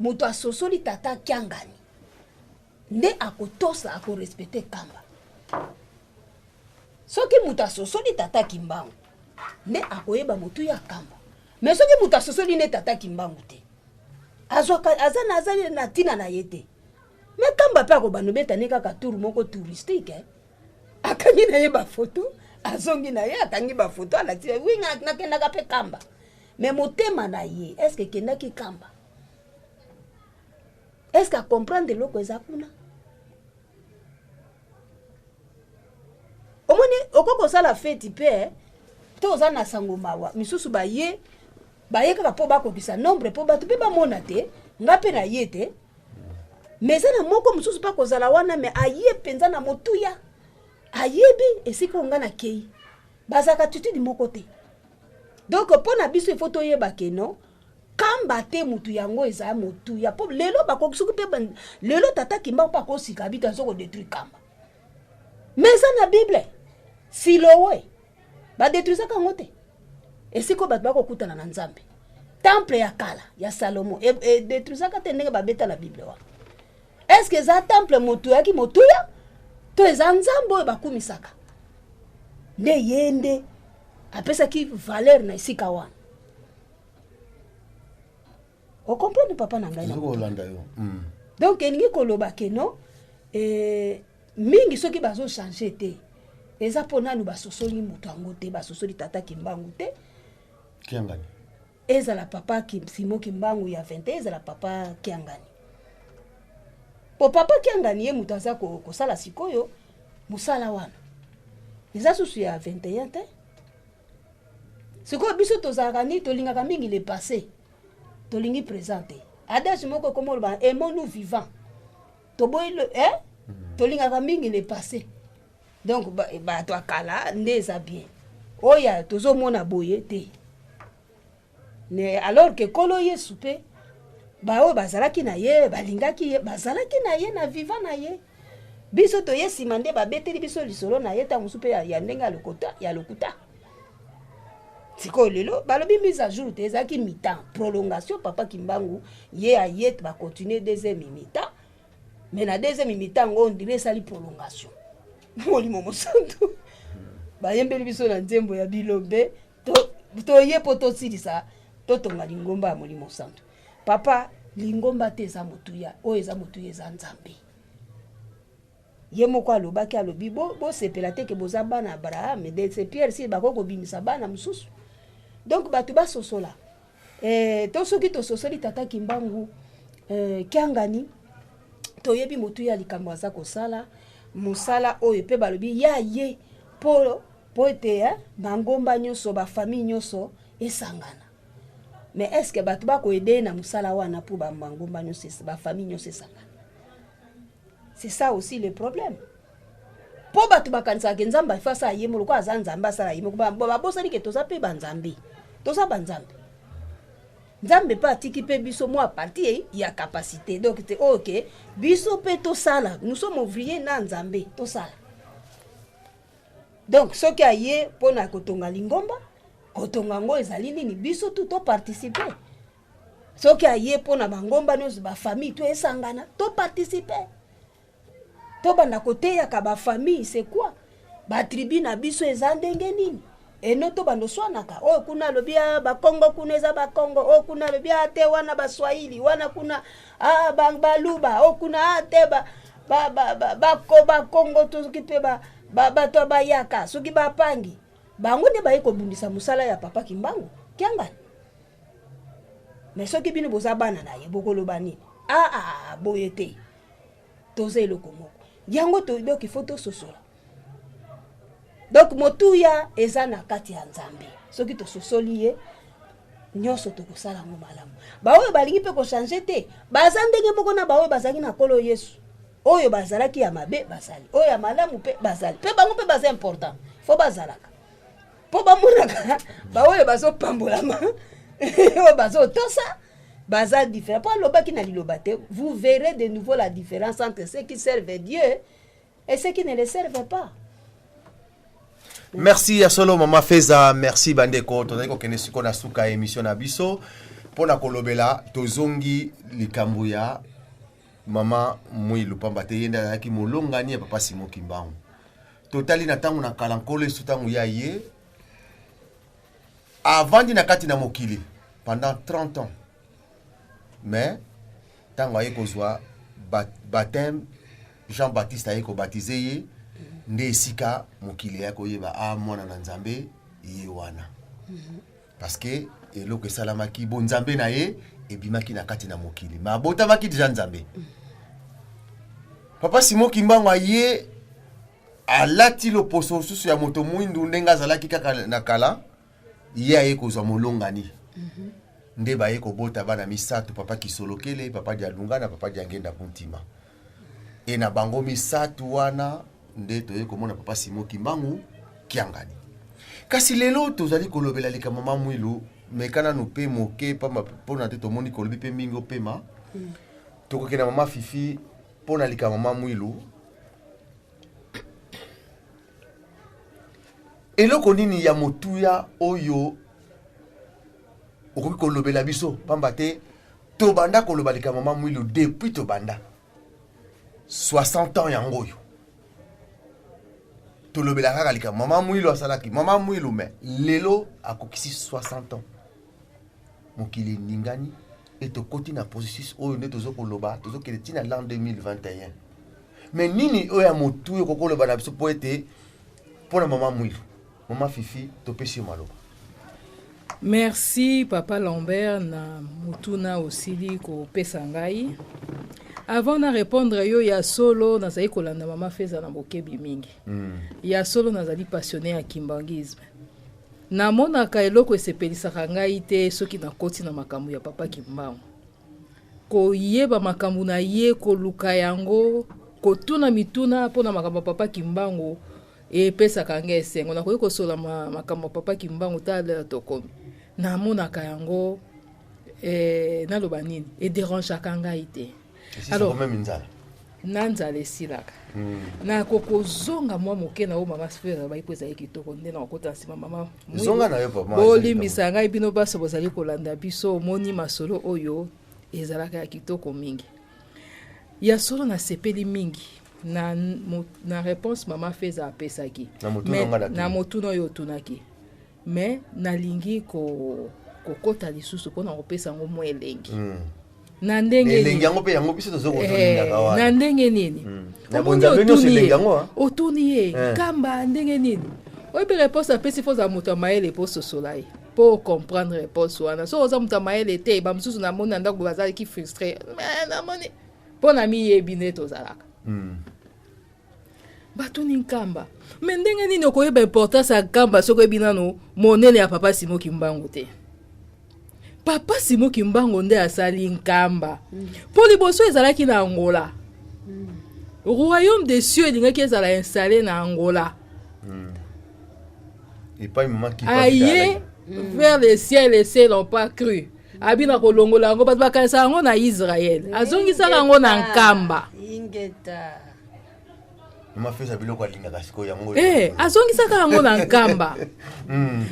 moto asosoli tata Kiangani, nde akotosa, akorespecte Kamba. Soki moto asosoli tata Kimbangu, nde akoyeba motuya Kamba. Mais soki moto asosoli nde tata Kimbangu te, azwaka aza na aza na ntina na ye te. Mais Kamba mpe akobanda obeta ne kaka tour moko touristique, eh? Akangi na ye bafoto, azongi na ye, akangi bafoto, alakisi: "Oui, nakendaka mpe Kamba." Mais motema na ye, est-ce ekendaki Kamba? Est-ce acomprendre eloko eza kuna? Omoni, okoki kosala feti mpe to oza na sango mawa misusu, baye baye kaka mpo bakokisa nombre, mpo bato mpe bamona te nga mpe na ye te. Mais eza na moko mosusu mpe akozala wana, mais aye mpenza na motuya, ayebi esika oyo nga nakei. Bazalaka attitude moko te. Donc mpo na biso, ifo toyeba ke non, Kamba. Pamba te mutu yango eza motuya po lelo bakoki soki pe lelo tata Kimbangu pe akosika bito azo ko detruire kamba. Mais eza na Bible. Siloe ba detruisaka yango te. Esika oyo bato bakokutana na Nzambe. Temple ya kala ya Salomo e, e detruisaka te ndenge babeta na Bible wana. Est-ce que eza temple motu yaki motuya to eza Nzambe oyo bakumisaka? Nde ye nde apesaki valeur na esika wana. Okomprendre papa na ngai na kolanda yo. Donc elingi koloba ke non, mingi soki bazo changer te eza mpo nanu basosoli moto yango te, basosoli tata Kimbangu te. Kiangani. Ezala papa Simon Kimbangu ya 21, ezala papa Kiangani. Po papa Kiangani ye moto aza kosala sikoyo mosala wana. Eza susu ya 21 te. Sikoyo biso tozalaka nini, tolingaka mingi le passé, tolingi présent te. Adage moko ekoma oloba aimons-nous vivants. Toboyi le, hein? Tolingaka mingi le passé. Donc bato ya kala nde eza bien. Oya tozomona boye te. Mais alors que Kolo Yesu pe ba oyo bazalaki na ye, balingaki ye, bazalaki na ye na vivant na ye. Biso toye nsima nde babeteli biso lisolo na ye ntango mosusu mpe ya ndenge ya lokota, ya lokuta. Sikoyo lelo balobi mise à jour te, ezalaki mi-temps, prolongation. Papa Kimbangu ye aye ba continuer deuxième mi-temps, mais na deuxième mi-temps ngo on dirait esali prolongation. Molimo mosantu bayembeli biso na nzembo ya bilombe, toye po tosilisa totonga lingomba ya Molimo Santu. Papa, lingomba te eza motuya, oyo eza motuya eza Nzambe. Ye moko alobaki, alobi, bosepela te ke boza bana Abraham, de c'est Pierre si bakoki kobimisa bana mosusu. Donc bato basosola. To soki tososoli tata Kimbangu, Kiangani, toyebi motuya likambo aza kosala, mosala oyo pe balobi ya ye po ete, hein, mangomba nyonso, ba famille nyonso esangana. Mais est-ce que bato bako aider na mosala wana po ba mangomba nyonso, ba famille nyonso esangana? C'est ça aussi le problème. Po bato bakanisaka ke Nzambe afa asala ye moko, aza Nzambe asala ye moko. Babosani ke toza pe ba Nzambe. Toza ba Nzambe. Nzambe pe atiki pe biso mwa partie ya capacité. Donc te ok, biso pe tosala, nous sommes ouvriers na Nzambe, tosala. Donc soki aye pona kotonga lingomba, kotonga ngo ezali nini? Biso tout to participer. Soki aye pona bangomba nyonso, ba famille to esangana, to participer. To banda koteyaka ba famille, c'est quoi? Ba tribu na biso eza ndenge nini? Eno to bando swanaka. Oyo kuna alobi, ah, ba Kongo kuna eza ba Kongo. Oyo kuna alobi, ah, te wana ba Swahili, wana kuna, ah, ba Baluba. Oyo kuna, ah, te ba, ba, ba, ba, ba, ko, ba Kongo, to soki pe ba, ba, bato ya bayaka, soki ba pangi. Bango nde baye kobundisa mosala ya papa Kimbangu Kiangani. Mais soki bino boza bana na ye, bokoloba nini? Ah, ah, ah, boye te. Toza eloko moko. Yango to, donc il faut tososola. Donc motuya eza na kati ya Nzambe. Soki tososoli ye, nyonso tokosala yango malamu. Baoyo balingi mpe kochanger te, baza ndenge moko na baoyo bazalaki na Nkolo Yesu. Oyo bazalaki ya mabe bazali, oyo ya malamu mpe bazali. Mpe bango mpe baza important. Fo bazalaka. Mpo bamonaka baoyo bazopambolama, oyo bazotosa, baza différent. Mpo alobaki na liloba te, vous verrez de nouveau la différence entre ceux qui servent Dieu et ceux qui ne le servent pas. Merci ya solo mama Feza, merci bandeko. Tozali kokende siko na suka émission na biso mpona kolobela tozongi likambo ya mama Mwilu, pamba te ye nde azalaki molongani ya papa Simon Kimbangu. Totali na ntango na kala, Nkolo Yesu ntango ya ye avandi na kati na mokili pendant 30 ans, mais ntango aye kozwa baptême, Jean-Baptiste aye kobatize ye, nde esika mokili ya koyeba a mwana na Nzambe ye wana, parce que eloko esalamaki bo Nzambe na ye ebimaki na kati na mokili, mais abotamaki déjà Nzambe. Papa Simon Kimbangu aye alati loposo mosusu ya moto mwindu ndenge azalaki kaka na kala, ye aye kozwa molongani. Nde baye kobota bana misato, papa Kisolokele, papa Dialunga na papa Diangenda Kuntima. E na bango misato wana nde toye komona papa Simon Kimbangu Kiangani. Kasi lelo tozali kolobela likambo mama Mwilu. Meka nanu mpe moke pamba mpona te tomoni kolobi mpe mingi opema. Tokokende na mama Fifi mpo na likambo mama Mwilu. Eloko nini ya motuya oyo okoki kolobela biso, pamba te tobanda koloba likambo mama Mwilu depuis tobanda 60 ans yango oyo tolobela kaka likambo mama Mwilu asalaki mama Mwilu, mais lelo akokisi 60 ans, mokili eningani e tokoti na processus oyo nde tozo koloba, tozokende ntina l'an 2021. Mais nini oyo ya motuya okoki koloba na biso mpo ete mpo na mama Mwilu? Mama Fifi, topesi yo maloba. Merci papa Lambert na motuna osili kopesa ngai. Avant na répondre yo, ya solo nazali kolanda mama Feza na bokebi mingi. Ya solo nazali passionné ya kimbanguisme. Namonaka eloko esepelisaka ngai te soki nakoti na makambo ya papa Kimbangu. Koyeba makambo na ye, koluka yango, kotuna mituna mpona makambo ya papa Kimbangu epesaka ngai esengo. Nakoki kosola makambo ya papa Kimbangu tala tokomi. Namonaka yango naloba nini, ederangeaka ngai te. Alors, même nzala. Na nzala esilaka. Nakokozonga mwa moke na oyo mama Feza alobaki mpo ezali kitoko nde nakokota nsima mama. Zonga na yo, papa. Bolimbisa ngai bino baso bozali kolanda biso. Omoni masolo oyo ezalaka ya kitoko mingi. Ya solo nasepeli mingi na réponse mama Feza apesaki Na motuna nga natuni. Na motuna oyo otunaki, mais nalingi kokota lisusu mpona kopesa yango mwa elengi. Na ndenge elengi yango mpe yango biso tozolingaka na wana. Ndenge nini? Na Omoni, bonzambe nyonso otuni elengi ye, yango, ah. otuni ye kamba ndenge nini, oyebi réponse apesi? Fo ozala moto ya mayele mpo ososola ye, mpo comprendre réponse wana. So oza moto ya mayele te, bamosusu namoni na ndako bazalaki frustré, mais namoni mpo na miyebi nde tozalaka. Batuni Nkamba, mais ndenge nini okoyeba importance ya Nkamba soki oyebi nano monene ya papa Simo Kimbangu te? Papa Simo Kimbangu nde asali Nkamba, mpo liboso ezalaki na Angola. Royaume des cieux elingaki ezala installé na Angola. Epai mama Kipa. Aye vers le ciel, les ciels n'ont pas cru. Abi na kolongola yango, bato bakanisa yango na Israel, azongisaka yango na Nkamba. Ingeta. Mama Feza, biloko alingaka sikoyo yango. Azongisaka yango na Nkamba.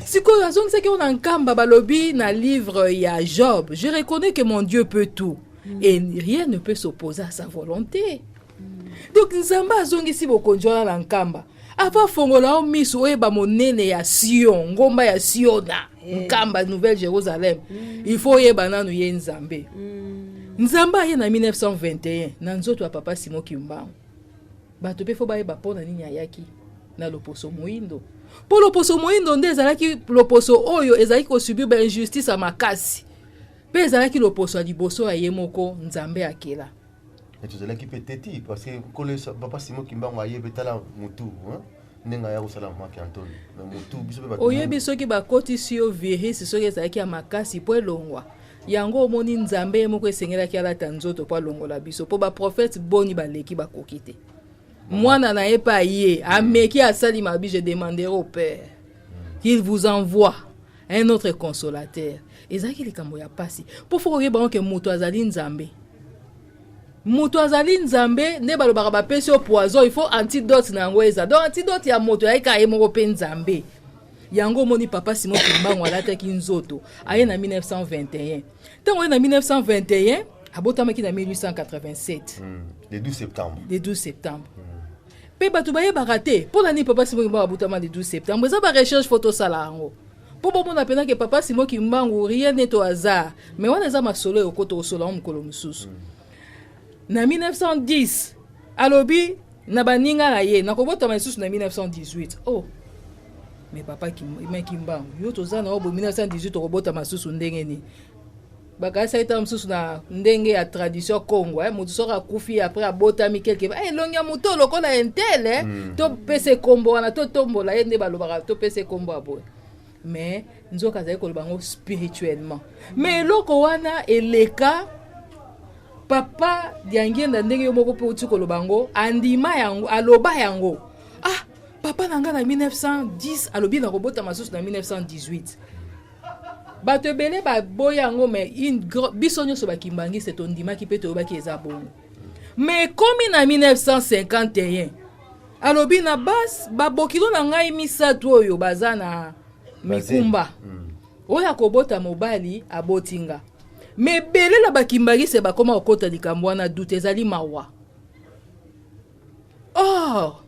Sikoyo azongisaki yango na Nkamba, balobi na livre ya Job: "Je reconnais que mon Dieu peut tout et rien ne peut s'opposer à sa volonté." Donc Nzambe azongisi bokonzi wana na Nkamba avant afongola yo miso oyeba monene ya Sion, ngomba ya Siona, Nkamba, Nouvelle Jérusalem. Il faut oyeba nanu ye Nzambe. Nzambe aye na 1921 na nzoto ya papa Simo Kimbangu. Bato mpe fo bayeba mpo na nini ayaki na loposo moyindo, mpo loposo moyindo nde ezalaki loposo oyo ezalaki kosubir bainjustice ya makasi, mpe ezalaki loposo ya liboso ya ye moko Nzambe akela. Mais tozalaki mpe teti parce que nkolo papa Simo Kimbangu ayebi. Tala motu hein? Ndenge aya kosala maki Antoni, mais motu biso mpe bato. Oyebi soki bakotisi yo virus, soki ezalaki ya makasi mpo elongwa yango, omoni Nzambe ye moko esengelaki alata nzoto mpo alongola biso, mpo baprofete boni baleki bakoki te. Mwana na ye mpe aye, ameki, asali mabi. "Je demanderai au Père qu'il vous envoie un autre consolateur." Ezalaki likambo ya pasi, mpo fo koyeba ngo ke moto azali Nzambe. Moto azali Nzambe nde balobaka bapesi yo poison, il faut antidote na yango eza. Donc antidote ya moto ayaki kaka ye moko mpe Nzambe. Yango omoni papa Simon Kimbangu alataki nzoto, aye na 1921. Ntango aye na 1921, abotamaki na 1887. Le 12 septembre. Le 12 septembre. Mpe bato bayebaka te mpo na nini papa Simon Kimbangu abutama le 12 septembre. Eza barecherche, fo tosala yango mpo bomona mpena ke papa Simon Kimbangu, rien n'est au hasard. Mais wana eza masolo oyo okota kosola yango mokolo mosusu. Na 1910 alobi na baninga na ye: "Nakobotama lisusu na 1918." Oh, mais papa me Kimbangu, yo toza na yo bo 1918, okobotama lisusu ndenge nini? Bakalisaki ntango mosusu na ndenge ya tradition Congo, eh, moto soki akufi, après abotami quelque eh, elongi ya moto lokola entele, topesa ekombo wana, totombola ye, nde balobaka topesa ekombo ya boye. Mais nzoka azali koloba yango spirituellement. Mais eloko wana eleka papa Diangienda, ndenge yo moko mpe outi koloba yango, andima yango, aloba yango: "Ah, papa na ngai na 1910 alobi nakobotama susu na 1918." Bato ebele baboya yango, mais biso nyonso bakimbangiste tondimaki mpe toyebaki eza bongo. Mais ekomi na 1951, alobi na bas babokilo na ngai misato oyo baza na mikumba, oyo akobota mobali aboti nga. Mais ebele na bakimbangiste bakóma kokota likambo wana doute, ezali mawa. Or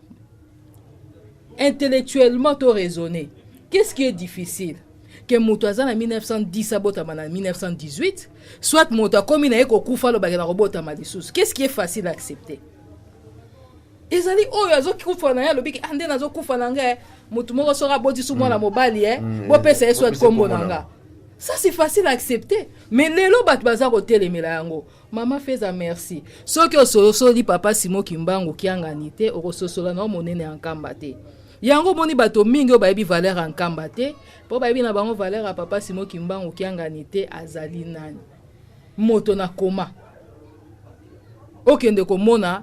intellectuellement to raisonner, qu'est-ce qui est difficile ke moto aza na 1910 abotama na 1918, soit moto akomi na ye kokufa, alobaki na kobotama lisusu? Qu'est-ce qui est facile à accepter? Ezali oyo azokufa na ye, alobiki: "Ah, nde nazokufa na ngai, motu moko soki abotisi mwana mobali e, bopesa ye soit bopesa nkombo kombo na na nga." Ça, c'est facile à accepter, mais lelo bato baza kotelemela yango. Mama Feza, merci. Soki osolosoli papa Simo Kimbangu Kiangani te, okososola na yo monene ya Nkamba te. Yango omoni bato mingi oyo bayebi valeur ya Nkamba te, mpo bayebi na bango valeur ya papa Simo Kimbangu Kiangani te. Azali nani? Moto na koma okende komona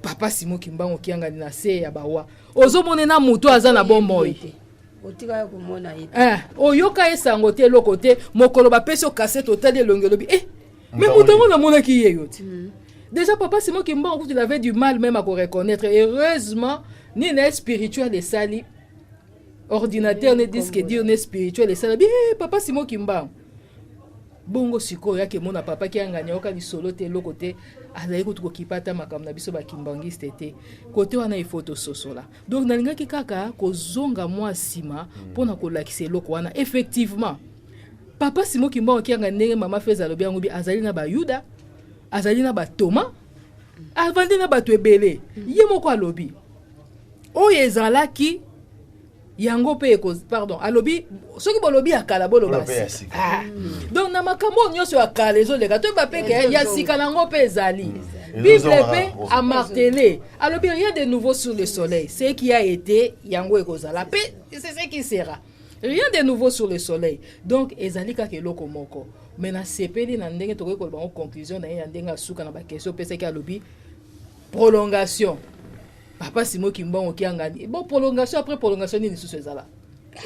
papa Simo Kimbangu Kiangani na se ya bawa, ozomona na moto aza na bomoi. Otikaka komona ye te. Eh, oyoka ye sango te, eloko te. Mokolo bapesi yo kasete, otali elongi, olobi: "Eh, mais Moto moto yango namonaki ye yo te." Déjà papa Simon Kimbangu kutu, il avait du mal même à koreconnaître. Heureusement nini na ye spirituel esali, ordinateur ne disque dur ne spirituel esala bi: "Eh, papa Simon Kimbangu." Bongo sikoyo yaki emona papa Kiangani, ayoka lisolo te, eloko te. Azali kutu kokipa ata makambo na biso bakimbangiste te. Kote wana ifo tososola. Donc nalingaki kaka kozonga mwa nsima mpona kolakisa eloko wana. Effectivement, papa Simo Kimbangu Kianga, ndenge mama Feza alobi yango bi, azali na bayuda, azali na batoma, avandi na bato ebele. Ye moko alobi oyo ezalaki yango mpe pardon, alobi soki bolobi ya kala, boloba Boloba ya sika. sika. Ah. Donc na makambo oyo nyonso ya kala ezoleka, toyeba mpe ke ya sika nango mpe ezali. Bible Ezozonga mpe kaka. amartelé, alobi: "Rien de nouveau sur le soleil." Ce qui a été, yango ekozala mpe, c'est ce qui sera. Rien de nouveau sur le soleil. Donc ezali kaka eloko moko. Mais nasepeli na ndenge tokoki koloba ngo, conclusion na ye ya ndenge asuka na baquestion opesaki, alobi prolongation. Papa Simo Kimbangu Kiangani, bon, prolongation après prolongation, nini lisusu ezala?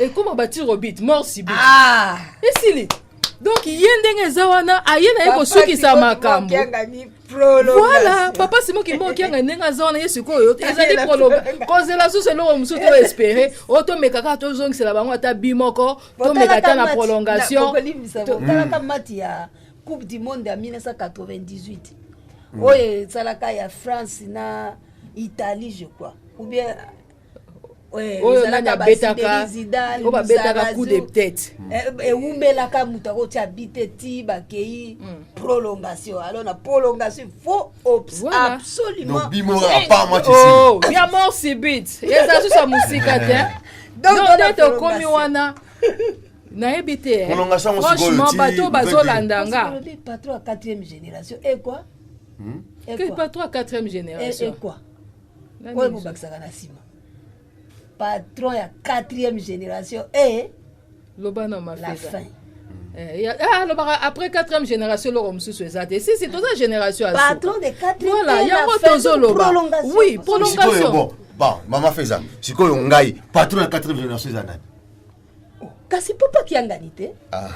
Ekóma batirs au but, mort subite. Ah! Esili. Donc ye ndenge eza wana, aye na ye kosukisa makambo. Voilà, papa Simo Kimbangu Kianga ndenge aza wana, ye sikoyo ezali prolonga, kozela susu eloko mosusu to espérer oyo tomeka kaka tozongisela bango ata bi moko, tomeka ata na prolongation. Otalaka match ya Coupe du monde ya 1998 oyo esalaka ya France na Italie, je crois, ou bien oyo nani abetaka, oyo babetaka coup de tête? Ewumelaka, moto akotia but te ti bakei prolongation. Alors na prolongation, il faut Voilà. absolument Donc bimo à part match Oh, ya mort subite eza susu ya mosika te. Donc, donc na nde tokomi prolongation. wana, nayebi te, eh. Prolongation yango sikoyo Franchement, bato bazolanda nga. Olobi patron ya quatrième génération e quoi e Que quoi patron ya quatrième e génération? E quoi? Nani Oyo mosusu? Bobakisaka na nsima patron ya quatrième génération e Loba na la mafeza. fin. Ah, alobaka après quatrième génération, eloko mosusu eza te. Sisi toza génération ya suka. Patron de quatrième Voilà, et la yango fin, tozoloba. prolongation. Oui, sikoyo prolongation. Bon, mama Feza, sikoyo ngai patron ya quatrième génération eza nani? Kasi papa Kiangani te. Ah.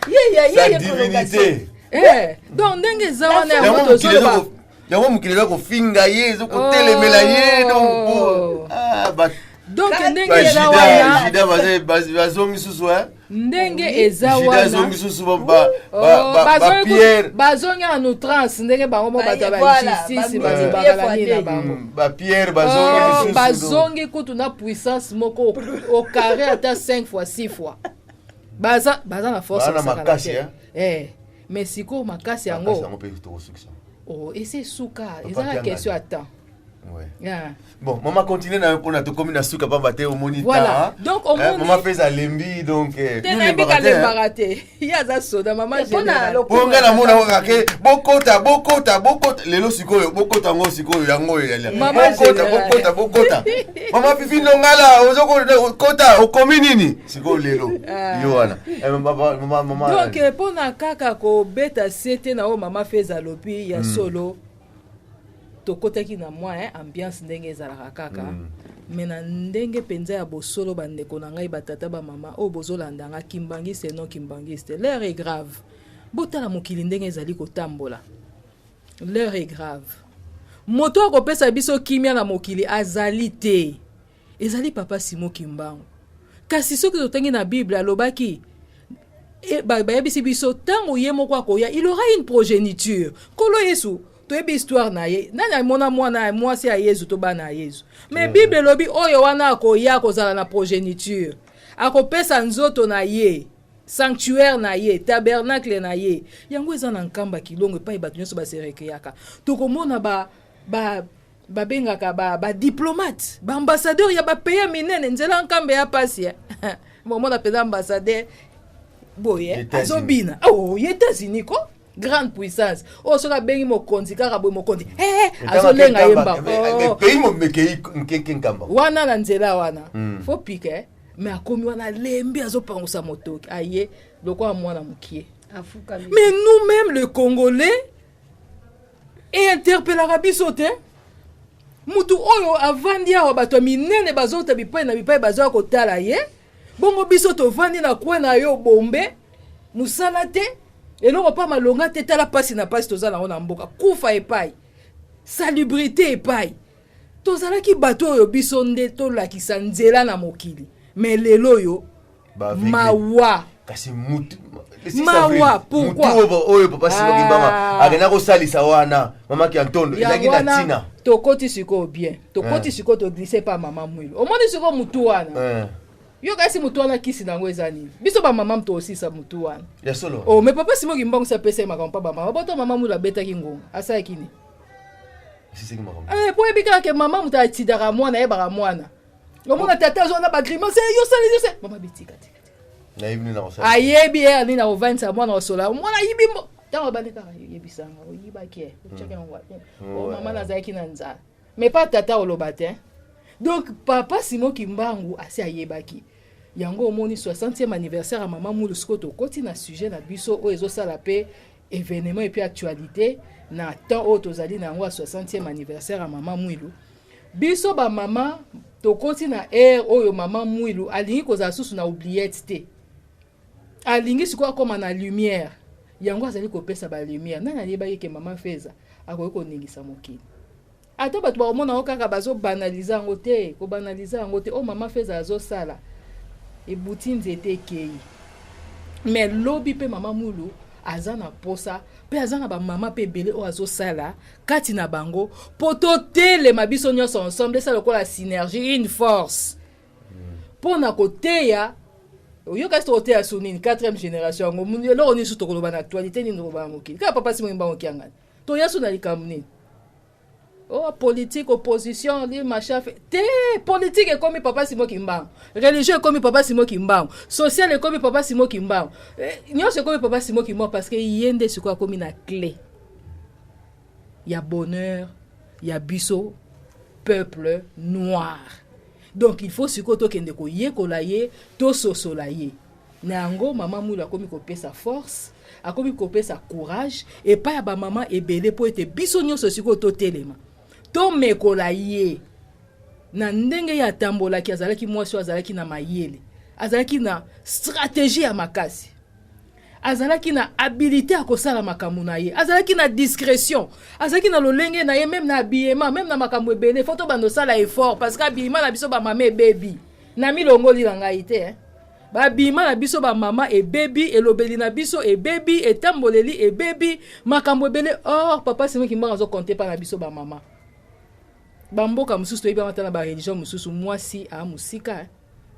Ye ye Sa ye prolongation. divinité. Eh, donc ndenge eza wana, yango Yango mokili eza tozoloba. Yango mokili eza kofinga ye, eza kotelemela ye. Donc Oh. ah, Donc ndenge eza bajuda wana, juda bazongi susu, eh? Ndenge eza Juda wana, azongi susu, Oh, bapierre. Bazongi en outrance, ndenge bango mo bato ya Voilà, bajustice ba- balobaka nini na bango. Bapierre bazongi Oh, lisusu. bazongi kutu na puissance moko au carré, ata 5 fois, 6 fois. Baza na force Baza na kosakana makasi, te. eh? Eh, mais sikoyo makasi Makasi yango yango mpe tokosukisa. Oh, ese esuka, Papa ezaka Kiangani. question ya temps. Ouais. Yeah. Bon, mama, continue na yo mpona tokomi na suka, pamba te omoni. Voilà. Ta Donc, omoni- mama Feza alembi, donc Te, yo nayebi olembaka te, hein? kalembaka te, ye aza soda, mama Te, mpona général. Mpo ngai namona kaka ke bokota, bokota, bokota. Lelo sikoyo bokota yango, sikoyo yango oyo yalia. Mama Bokota, général. bokota, bokota. Mama Fifi Ndongala, ozokota, okomi nini sikoyo lelo yo wana? Eh, mama. Donc mpona kaka kobeta se te na oyo mama Feza alobi ya solo. Tokotaki na mwa ambiance ndenge ezalaka kaka. Mais na ndenge mpenza ya bosolo, bandeko na ngai, batata, bamama oyo bozolanda nga, kimbangiste, non kimbangiste, l'heure est grave. Botala mokili ndenge ezali kotambola, l'heure est grave. Moto akopesa biso kimia na mokili azali te, ezali Papa Simo Kimbangu. Kasi soki totangi na Bible, alobaki bayebisi biso ntango ye moko akoya, il aura une progéniture. Nkolo Yesu, toyebi histoire na ye, nani amona mwana mwasi ya Yesu to bana ya Yesu? Mais Bible elobi oyo wana akoya kozala na progéniture, akopesa nzoto na ye, sanctuaire na ye, tabernacle na ye. Yango eza na Nkamba Kilongo, epai bato nyonso baserekeyaka. Tokomona ba, ba babengaka badiplomate, ba baambassadeur ya bapays ya minene. Nzela Nkamba ya pasi, eh. Bomona mpenza ambassadeur boye États-Unis. Azobina. Oh, ye États-Unis ko, grande puissance oyo soki abengi mokonzi kaka boye, mokonzi eh, azolenga ye mbango. Oh. Pays momekei nkeke Nkamba. Wana na nzela wana faut pika, eh. Mais akomi wana, alembi, azopangusa motoki, aye lokola mwana mokie. Afukami. Mais nous-mêmes le Congolais einterpelaka biso te. Mutu oyo avandi awa, bato ya minene bazota bipai na bipai, bazoya kotala ye. Bongo biso tovandi na kwe na yo bombe, mosala te, eloko mpa malonga te. Tala mpasi na mpasi toza nango na mboka, kufa epai, salubrité epai. Tozalaki bato oyo biso nde tolakisa nzela na mokili, mais lelo oyo Baaveugle. Mawa. Kasi mutu Mawa, pourquoi? Mutu oyo Papa Simo Ah. Kimbanga akenda kosalisa wana, mamaki ya ntondo, ezalaki Yango na wana ntina. Tokoti sikoyo bien, tokoti Eh. sikoyo, toglisse pa mama Mwilu. Omoni sikoyo mutu wana, yo kasi mutu wana, kisi nango eza nini? Biso bamama moto osisa mutu wana. Ya solo. Oh, mais Papa Simo Kimbangu si apesa ye makambo mpa bamama. Boto mama Mwilu abetaki ngonga, asalaki nini? Esisaki makambo. Eh, po yebi kaka ke mama moto atidaka mwana, ayebaka mwana. Omona tata azwa na bagrimace, yo sali, yo sali, mama bitika tika. Nayebi nini nakosala. Ayebi ye nini akovandisa mwana, kosola mwana ayibi mbo. Ntango abandi kaka yebisanga oyibaki ye, otiaki yango wapi? O mama, nazalaki na nzala. Mais pa tata oloba te. Donc Papa Simo Kimbangu asi ayebaki yango. Omoni 60e anniversaire ya mama Mwilu. Sikoyo tokoti na sujet na biso oyo ezosala mpe événement et puis actualité na temps oyo tozali na yango ya 60e anniversaire ya mama Mwilu. Biso bamama tokoti na ère oyo mama Mwilu alingi kozala susu na oubliette te, alingi sikoyo akóma na lumière. Yango azali kopesa balumière. Nani ayebaki ke mama Feza akoki koningisa mokili? Ata bato bakomona yango kaka, bazobanalize yango te, kobanalize yango te. Oyo mama Feza azosala ebuti nzete ekei. Mais lobi mpe mama Mwilu aza na posa mpe aza na bamama mpe ebele oyo azosala kati na bango mpo totelema biso nyonso ensemble, esala lokola synergie, une force mpo na koteya. Oyoka si tokoteya su nini? Quatrième génération yango, eloko nini su tokoloba na actualité? Nini tokoloba na mokili? Kaka Papa Simo Kimbangu Kiangani. Toya su na likambo nini? Oh, politique, opposition, li machin te. Politique ekomi Papa Simo Kimbangu, religion ekomi Papa Simo Kimbangu, social ekomi Papa Simo Kimbangu, nyonso ekomi Papa Simo Kimbangu, parce que ye nde sikoyo akomi na clé ya bonheur ya biso peuple noir. Donc il faut sikoyo tokende koyekola ye, tososola ye. Na yango mama Mwilu akomi kopesa force, akomi kopesa courage epai ya bamama ebele mpo ete biso nyonso sikoyo totelema, tomekola ye na ndenge ye atambolaki. Azalaki mwasi oyo azalaki na mayele, azalaki na stratégie ya makasi, azalaki na habilité ya kosala makambo na ye, azalaki na discrétion, azalaki na lolenge na ye, même na habillement, même na makambo ebele. Faut tobanda osala effort, parce que habillement na biso bamama ebebi. Na milongoli na ngai te, eh. Babima na biso bamama ebebi, elobeli na biso ebebi, etamboleli ebebi, makambo ebele. Or Papa Simo Kimbangu azocompter mpa na biso bamama. Bamboka mosusu toyebi yango, ata na bareligion mosusu, mwasi aa mosika, eh.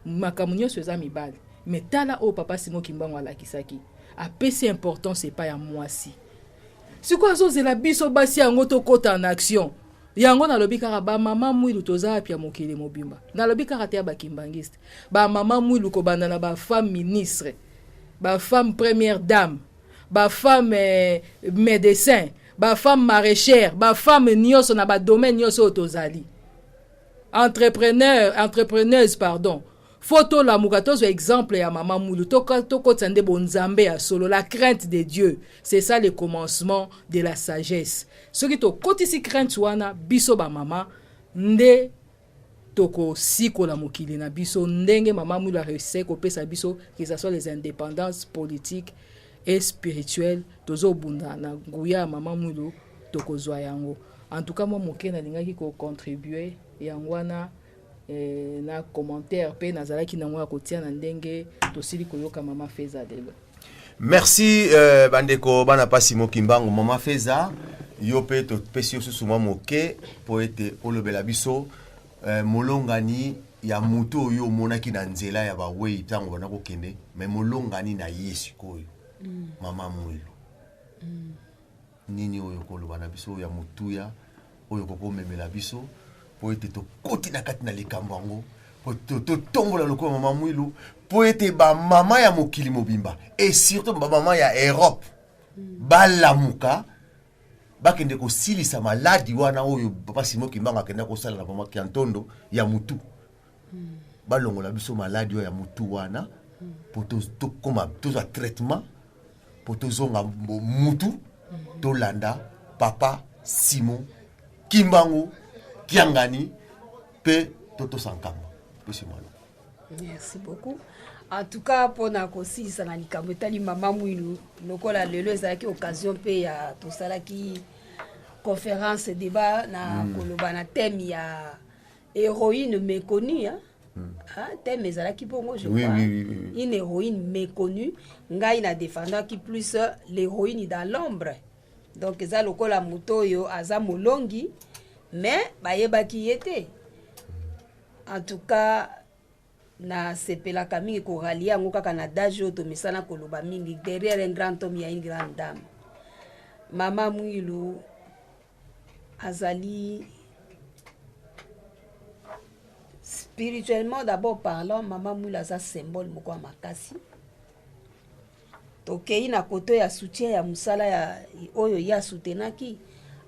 Makambo nyonso eza mibali. Mais tala oyo Papa Simo Kimbangu alakisaki, apesi importance epai ya mwasi. Sikoyo azozela biso basi yango tokɔta na action. Yango nalobi kaka bamama Mwilu toza wapi ya mokili mobimba. Nalobi kaka te ya bakimbangiste, bamama Mwilu kobanda na bafemme ministre, bafemme première dame, bafemme médecin, bafemme maraîchère, bafemme nyonso na badomaine nyonso oyo tozali, entrepreneur, entrepreneuse, pardon. Faut tolamuka, tozwa exemple ya mama Mwilu, tokotisa nde bonzambe ya solo, la crainte de Dieu, c'est ça le commencement de la sagesse. Soki tokotisi crainte wana, biso bamama nde tokosikola mokili na biso, ndenge mama Mwilu aréussi kopesa biso, que ça soit les indépendances politiques et spirituelles. Tozobunda na nguya ya mama Mwilu, tokozwa yango. En tout cas, mwa moke nalingaki kocontribue yango wana na commentaire mpe nazalaki nango ya kotia na ndenge tosili koyoka mama Feza lelo. Merci bandeko bana pasi Mokimbangu. Mama Feza, yo mpe topesi yo susu mwa moke mpo ete olobela biso molongani ya motu oyo omonaki na nzela ya bawei ntango banda kokende, me molongani na ye sikoyo, mama Mwilu, nini oyo koloba na biso ya motuya oyo kokomemela biso mpo ete tokoti na kati na likambo yango, mpo totombola lokola mama Mwilu, mpo ete bamama ya mokili mobimba et surtout bamama ya Europe balamuka, bakende kosilisa maladi wana oyo papa Simo Kimbangu akenda kosala na mama Kiantondo ya mutu. Balongola biso maladi oyo ya mutu wana mpo tokóma tozwa traitement mpo tozonga mutu. Tolanda papa Simon Kimbangu Kiangani mpe totosa nkamba pesi mwana. Merci beaucoup. En tout cas, mpona kosilisa na likambo etali mama Mwilu, lokola lelo ezalaki occasion mpe ya tosalaki conférence débat na koloba na thème ya héroïne méconnue, hein? Ah, thème ezalaki bongo, je crois. Oui. Une héroïne méconnue. Ngai na défendaki plus l'héroïne dans l'ombre. Donc eza lokola moto oyo aza molongi, mais bayebaki ye te. En tout cas, nasepelaka mingi korallier yango kaka na adage oyo tomesana koloba mingi: derrière un grand homme, ya une grande dame. Mama Mwilu azali, spirituellement d'abord parlant, mama Mwilu aza symbole moko ya makasi. Tokei na koto ya soutien ya mosala ya oyo ye asoutenaki,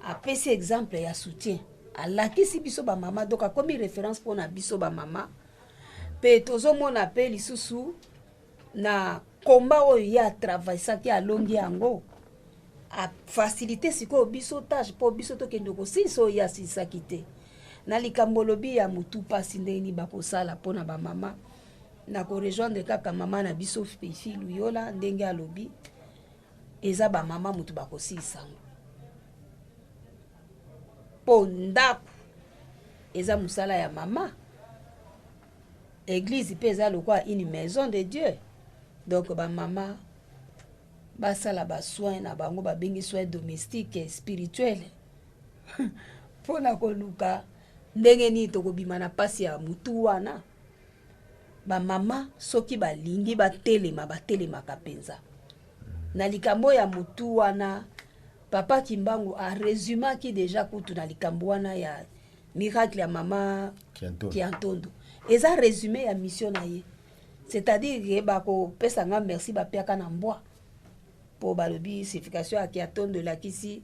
apesi exemple ya soutien, alakisi biso bamama, donc akomi référence mpona biso bamama. Mpe tozomona mpe lisusu na komba oyo ye atraversaki, alongi yango, afacilité sikoyo biso tâche mpo biso tokende kosilisa oyo ye asilisaki te. Na likambo olobi ya motu mpasi, ndenge nini bakosala mpona bamama, na korejoindre kaka mama na biso Fifi Luyola ndenge alobi, eza bamama motu bakosilisa yango, mpo ndako eza mosala ya mama, église mpe eza lokola une maison de Dieu. Donc bamama basala basoin na bango, babengi soin domestique spirituel, mpona koluka ndenge nini tokobima na mpasi ya mutu wana. Bamama soki balingi batelema, batelemaka mpenza na likambo ya mutu wana. Papa Kimbangu arésumaki déjà kutu na likambo wana ya miracle ya mama Kiantondo. Kiantondo eza résumé ya mission na ye, c'est-à-dire ke bakopesa nga merci bapiaka na mbwa mpo balobi signification ya Kiantondo elakisi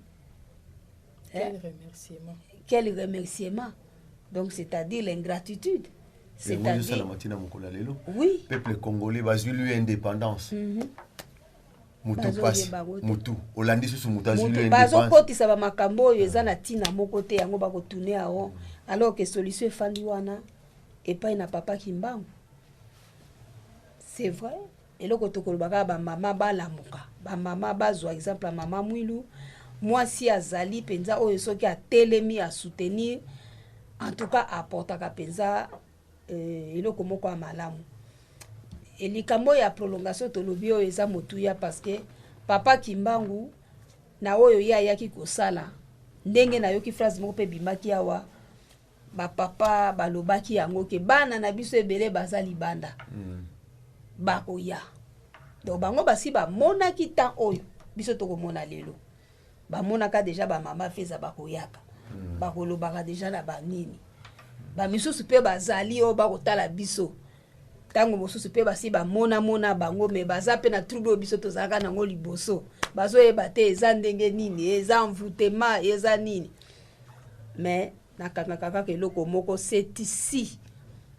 Quel remerciement. Quel remerciement! Donc c'est-à-dire l'ingratitude. Yango ezosalama ntina mokolo ya lelo. Peuple congolais bazwi lui indépendance, mutu Bazoyeba pasi yango te. Mutu olandi susu, mutu azwi lui Moto indépendance. Bazokotisa bamakambo oyo eza na ntina moko te, yango bakotune yango, alors que solution efandi wana epai na papa Kimbangu. C'est vrai, eloko tokoloba kaka, bamama balamuka, bamama bazwa exemple ya mama Mwilu. Mwasi azali mpenza oyo soki atelemi asoutenir, en tout cas aportaka mpenza eloko moko ya malamu. Likambo ya prolongation tolobi oyo eza motuya, parce que papa Kimbangu na oyo ye ayaki kosala, ndenge nayoki phrase moko mpe ebimaki awa, bapapa balobaki yango ke bana na biso ebele baza libanda. Bakoya. Donc bango basi bamonaki temps oyo biso tokomona lelo, bamonaka déjà bamama Feza bakoyaka, bakolobaka déjà na banini. Bamisusu mpe bazali oyo bakotala biso ntango mosusu mpe basi bamonamona bango, me baza mpe na trouble oyo biso tozalaka nango liboso, bazoyeba te eza ndenge nini, eza envoûtement, eza nini. Mais nakangaka kaka eloko moko: c'est ici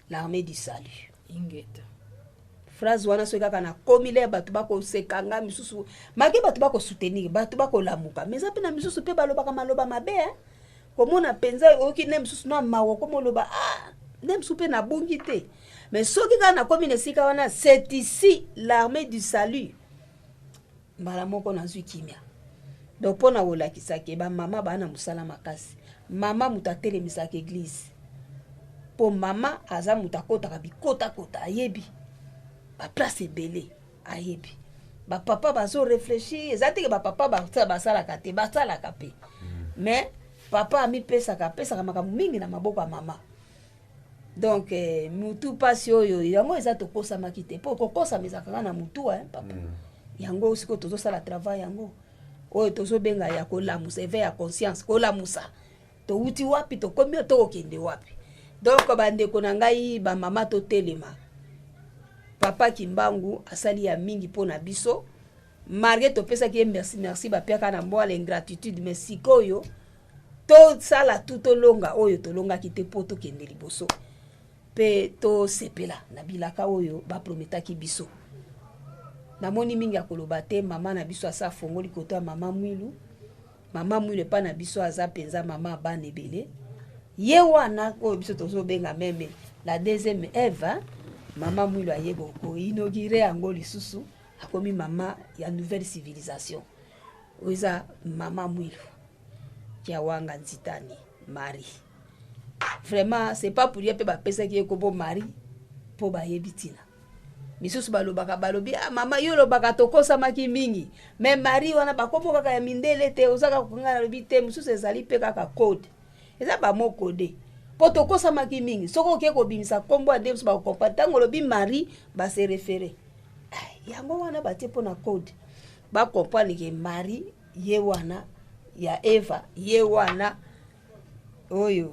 l'armée du salut. Ingeta. Phrase wana, soki kaka nakomi le, bato bakoseka nga misusu, make bato bakosoutenir, bato bakolamuka, mais eza mpe na misusu mpe balobaka maloba mabe, hein? Komona mpenza oyoki nde mosusu na mawa, okoma oloba: "Ah, nde mosusu mpe nabungi te." Mais soki kaka nakomi na esika wana, "C'est ici l'armée du salut", mbala moko nazwi kimia. Donc mpo na kolakisa ke bamama baa na mosala makasi, mama moto atelemisaka église, mpo mama aza moto akotaka bikotakota, ayebi baplace ebele, ayebi. Bapapa bazoréfléchir, eza teke bapapa basalaka te, basalaka mpe, mais papa amipesaka, apesaka makambo mingi na maboko ya mama. Donc mutu mpasi oyo yango eza tokosamaki te, mpo kokosama ezalaka kaka na mutu, eh, papa. Yango sikoyo tozosala travail yango oyo tozobenga ya kolamusa, éveil ya conscience, kolamusa towuti wapi, tokomi oyo, tokokende wapi. Donc bandeko na ngai bamama, totelema. Papa Kimbangu asali ya mingi mpo na biso, malgré topesaki ye merci, merci bapiaka na mbwala ingratitude, mais sikoyo tosala tu tolonga oyo tolongaki te, mpo tokende liboso mpe tosepela na bilaka oyo baprometaki biso. Namoni mingi ya koloba te. Mama na biso asa afongoli koto ya mama Mwilu. Mama Mwilu epai na biso aza mpenza mama ya bana ebele. Ye wana oyo biso tozobenga même la deuxième Eve, hein? Mama Mwilu aye koinaugurer yango lisusu, akomi mama ya nouvelle civilisation. Oyo eza mama Mwilu Kiawanga Nzitani Marie. Vraiment, c'est pas pour ye mpe bapesaki ye kombo Marie, mpo bayebi ntina. Misusu balobaka, balobi: "Ah, mama, yo olobaka tokosamaki mingi, mais Marie wana bakombo kaka ya mindele te." Oza kaka kokanga, nalobi te, mosusu ezali mpe kaka code, eza bamo code, mpo tokosamaki mingi. Soki oke kobimisa nkombo ya nde mosusu, bakokomprendre. Ntango olobi Marie, base référer yango wana, batie mpo na code, bacomprendre ke Marie ye wana ya Eva, ye wana oyo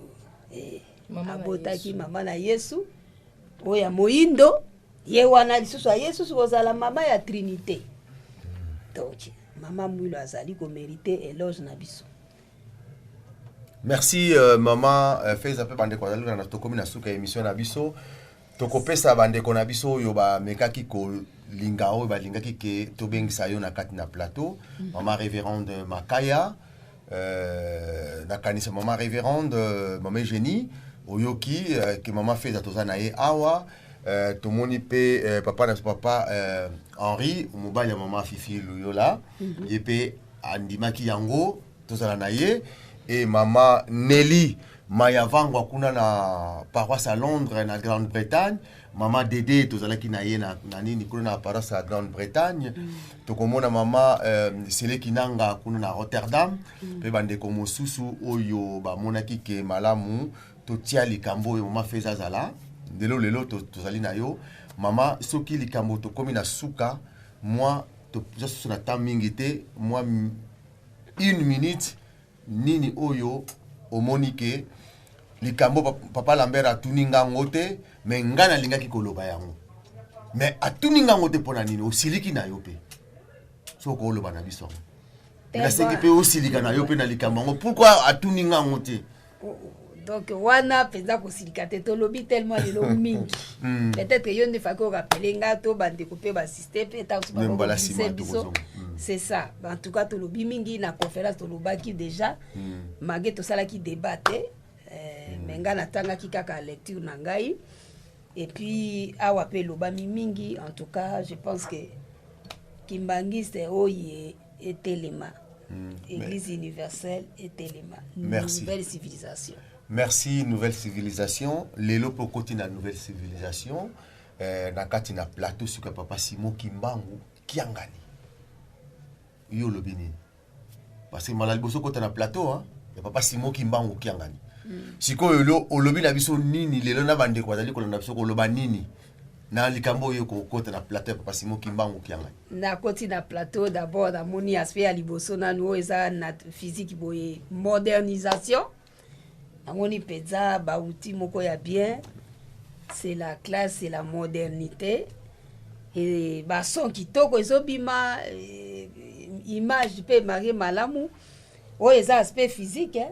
Mama na abotaki Yesu. Mama na Yesu oyo ya moyindo, ye wana lisusu aye susu kozala mama ya Trinité. Donc mama Mwilu azali komériter éloge na biso. Merci, mama Feza. Mpe bandeko bazali na, tokomi na suka ya émission na biso. Tokopesa bandeko na biso oyo bamekaki kolinga, oyo balingaki ke tobengisa yo na kati na plateau, mama révérende Makaya, nakanisa mama révérende, mama Eugénie, oyoki ke mama Feza toza na ye awa. Tomoni mpe papa na biso, papa Henri, mobali ya mama Fifi Luyola, ye mpe andimaki yango tozala na ye. E mama Nelly Mayavangwa kuna na paroisse ya Londres na Grande-Bretagne, mama Dede tozalaki na ye na nini kuna na paroisse ya Grande-Bretagne. Tokomona mama Seleki Nanga kuna na Rotterdam, mpe bandeko mosusu oyo bamonaki ke malamu totia likambo oyo mama Feza azala lelo. Lelo tozali na yo mama. Soki likambo tokomi na suka, mwa toza susu na temps mingi te, mwa une minute, nini oyo omoni ke likambo papa Lambert atuni ngango te, me ngai nalingaki koloba yango, me atuni ngango te, mpo na nini osiliki na yo mpe soki oloba na biso yango? Te. Nasengi mpe osilika na yo mpe na likambo yango, pourquoi atuni ngango te? Oh. Donc wana mpenza kosilika te, tolobi tellement lelo mingi. Peut-être yo nde faki orappeler nga to bandeko mpe baassiste mpe ntango mosusu Me mbala bakobise nsima biso. tokozonga. C'est ça. En tout cas tolobi mingi na conférence, tolobaki déjà, malgré tosalaki débat te, mais nga natangaki kaka lecture na ngai, et puis awa mpe elobami mingi. En tout cas, je pense que kimbangiste oyo etelema, église universelle etelema. Merci. Nouvelle civilisation. Merci. Nouvelle civilisation, lelo mpe okoti na nouvelle civilisation, na kati na plateau suka papa Simon Kimbangu Kiangani. Yo olobi nini? Parce que mbala liboso okota na plateau, hein, ya papa Simon Kimbangu Kiangani. Sikoyo lo olobi na biso nini lelo na bandeko bazali kolanda biso? Koloba nini na likambo oyo kokota na plateau ya papa Simon Kimbangu Kiangani? Nakoti na plateau, d'abord namoni aspect ya liboso nanu oyo eza na physique boye, modernisation. Namoni mpenza bauti moko ya bien, c'est la classe, c'est la modernité, e bason kitoko ezobima, image mpe marie malamu. Oyo eza aspect physique, eh?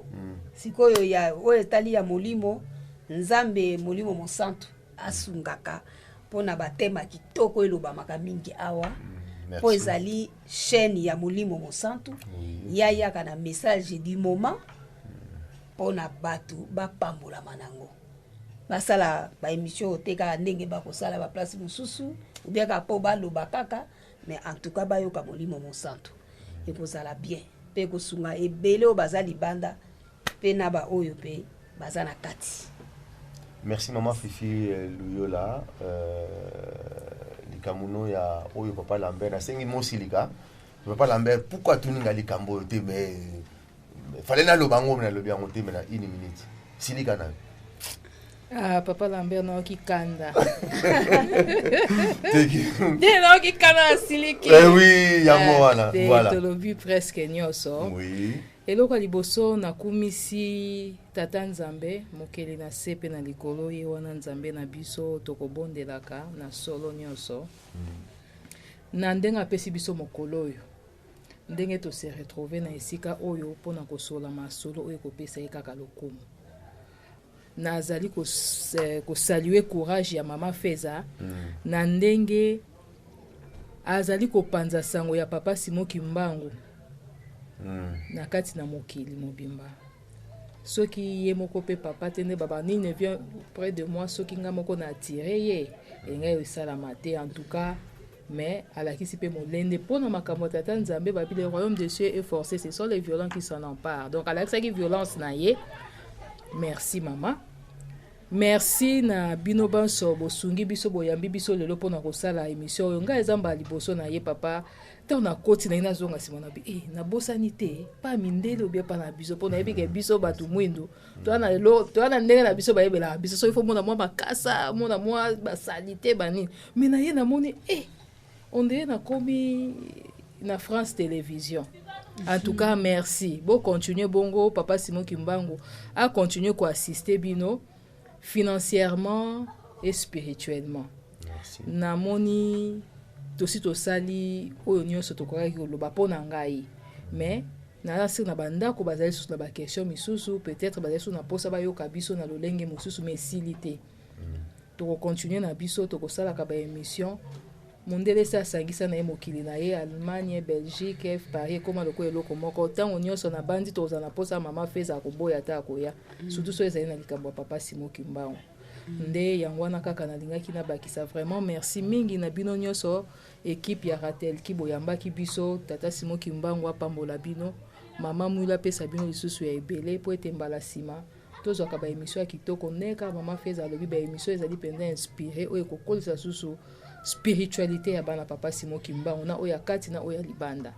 Sikoyo ya oyo etali ya molimo, Nzambe molimo mosantu asungaka. Mpona bathème ya kitoko elobamaka mingi awa, mpo ezali chaîne ya Molimo Mosantu. Yayaka na message du moment mpona bato bapambolama nango. Basala baémission oyo te kaka ndenge bakosala baplace mosusu, ou bien kaka mpo baloba kaka, mais en tout cas bayoka Molimo Mosantu, ekozala bien mpe ekosunga ebele oyo baza libanda mpe na baoyo mpe baza na kati. Merci, mama Fifi Luyola. Likambo ya oyo papa Lambert nasengi mosilika. Papa Lambert, pourquoi atuninga likambo oyo te? Mais fallait naloba yango, nalobi yango te, mais na une minute silika na yo. Ah, papa Lambert, nayoki kanda te, nayoki kanda, nasiliki. Eh oui, yango wana. Voilà. Tolobi presque nyonso. Eloko ya liboso, nakumisi Tata Nzambe, mokeli na se mpe na likolo. Ye wana Nzambe na biso tokobondelaka na solo nyonso, na ndenge apesi biso mokolo oyo, ndenge tose retrouve na esika oyo mpona kosola masolo oyo ekopesa ye kaka lokumu. Nazali kosaluer courage ya mama Feza na ndenge azali kopanza sango ya papa Simo Kimbangu na kati na mokili mobimba. Soki ye moko mpe papa te, nde baba nini ne vient près de moi, soki nga moko na atire ye, engai esalama te en tout cas. Mais alakisi mpe molende mpo na makambo ya Tata Nzambe. Babi le royaume des cieux est forcé, ce sont les violents qui s'en emparent. Donc alakisaki violence na ye. Merci mama, merci na bino banso bosungi biso, boyambi biso lelo mpona kosala émission oyo. Ngai eza mbala liboso na ye papa. Ntango nakoti na ye, nazonga nsima na bi e nabosani te pa mindele obia pa na biso, mpo nayebi ke biso bato mwindu toya na ndenge na biso bayebelaka biso. Soki fo mona mwa makasa, mona mwa basali te banini, mais na ye namoni e on dirait nakomi na France Télévision. En tout cas merci, bocontinue bongo. Papa Simon Kimbangu acontinue koassiste bino financièrement et spirituellement. Namoni tosi tosali oyo nyonso tokokaki koloba mpo na ngai, mais naza siri na bandako bazali susu na baquestion misusu, peut-être bazali susu na mposa bayoka biso na lolenge mosusu, mais esili te. Tokocontinue na biso, tokosalaka baémission. Mondele esi asangisa na ye mokili na ye, Allemagne, Belgique, Paris, ekóma lokola eloko moko. Ntango nyonso na bandi tokozala na mposa ya mama Feza, akoboya ata akoya, surtout soki ezali na likambo ya papa Simo Kimbangu. Nde yango wana kaka nalingaki nabakisa. Vraiment merci mingi na bino nyonso, équipe ya Ratelki, boyambaki biso. Tata Simo Kimbangu apambola bino, mama Mwila apesa bino lisusu ya ebele, mpo ete mbala nsima tozwaka baémission ya kitoko. Ndenge kaka mama Feza alobi, baémission ezali mpenza inspiré, oyo ekokolisa susu spiritualité ya bana papa Simo Kimbangu, na oyo ya kati na oyo ya libanda.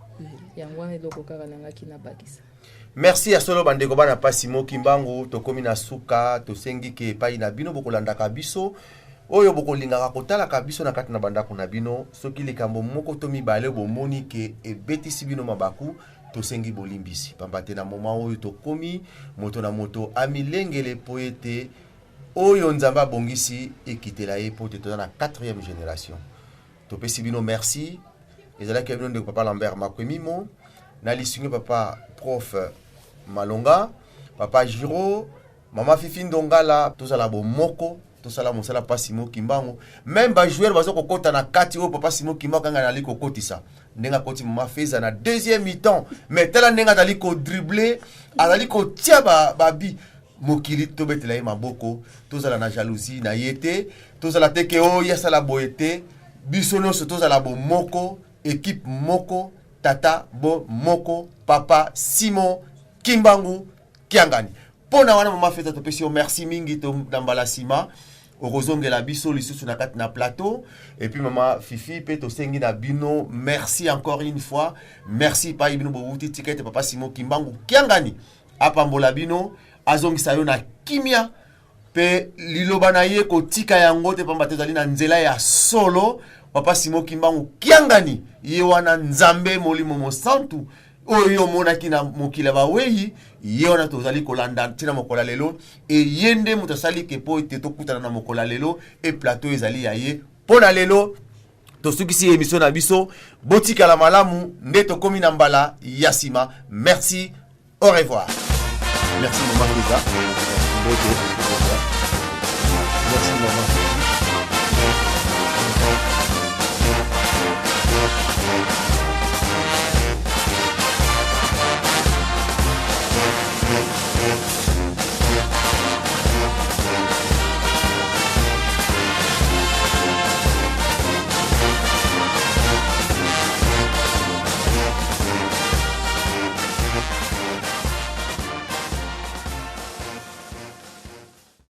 Yango wana eloko kaka nangaki nabakisa. Merci ya solo, bandeko bana pa Simo Kimbangu. Tokomi na suka. Tosengi ke epai na bino bokolandaka biso, oyo bokolingaka kotalaka biso na kati na bandako na bino, soki likambo moko to mibale bomoni ke ebetisi bino mabaku, tosengi bolimbisi, pamba te na moma oyo tokomi, moto na moto amilengele mpo ete oyo Nzambe abongisi ekitela ye, mpo te toza na 4e génération. Topesi bino merci. Ezalaki ya bino ndeko papa Lambert Makwemimo, na lisungi papa prof Malonga, papa Giro, mama Fifi Ndongala. Tozala bomoko, tosala mosala papa Simo Kimbangu. Même bajoueur baza kokɔta na kati oyo papa Simo Kimbangu kanga azali kokotisa, ndenge akoti mama Feza na deuxième mi-temps, mais tala ndenge azali kodrible, azali kotia babi mokili. Tobetela ye maboko. Tozala na jalousie na ye te, tozala te ke oyo asala boye te. Biso nyonso tozala bomoko, équipe moko, tata bo moko, papa Simon Kimbangu Kiangani. Mpo na wana, mama Feza, topesi yo merci mingi. To na mbala nsima okozongela biso lisusu na kati na plateau. Et puis mama Fifi mpe, tosengi na bino merci encore une fois, merci epai bino bowuti. Tika ete papa Simon Kimbangu Kiangani apambola bino, azongisa yo na kimia, mpe liloba na ye kotika yango te, pamba te ezali na nzela ya solo. Papa Simo Kimbangu Kiangani ye wana Nzambe Molimo Mosantu oyo yo omonaki na mokili ya bawei, ye wana tozali kolanda ntina mokolo ya lelo. Eye nde moto asali ke mpo ete tokutana na mokolo ya lelo, e plateau ezali ya ye. Mpo na lelo tosukisi émission na biso. Botikala malamu, nde tokomi na mbala ya nsima. Merci, au revoir. Merci mama Luka. Mbote.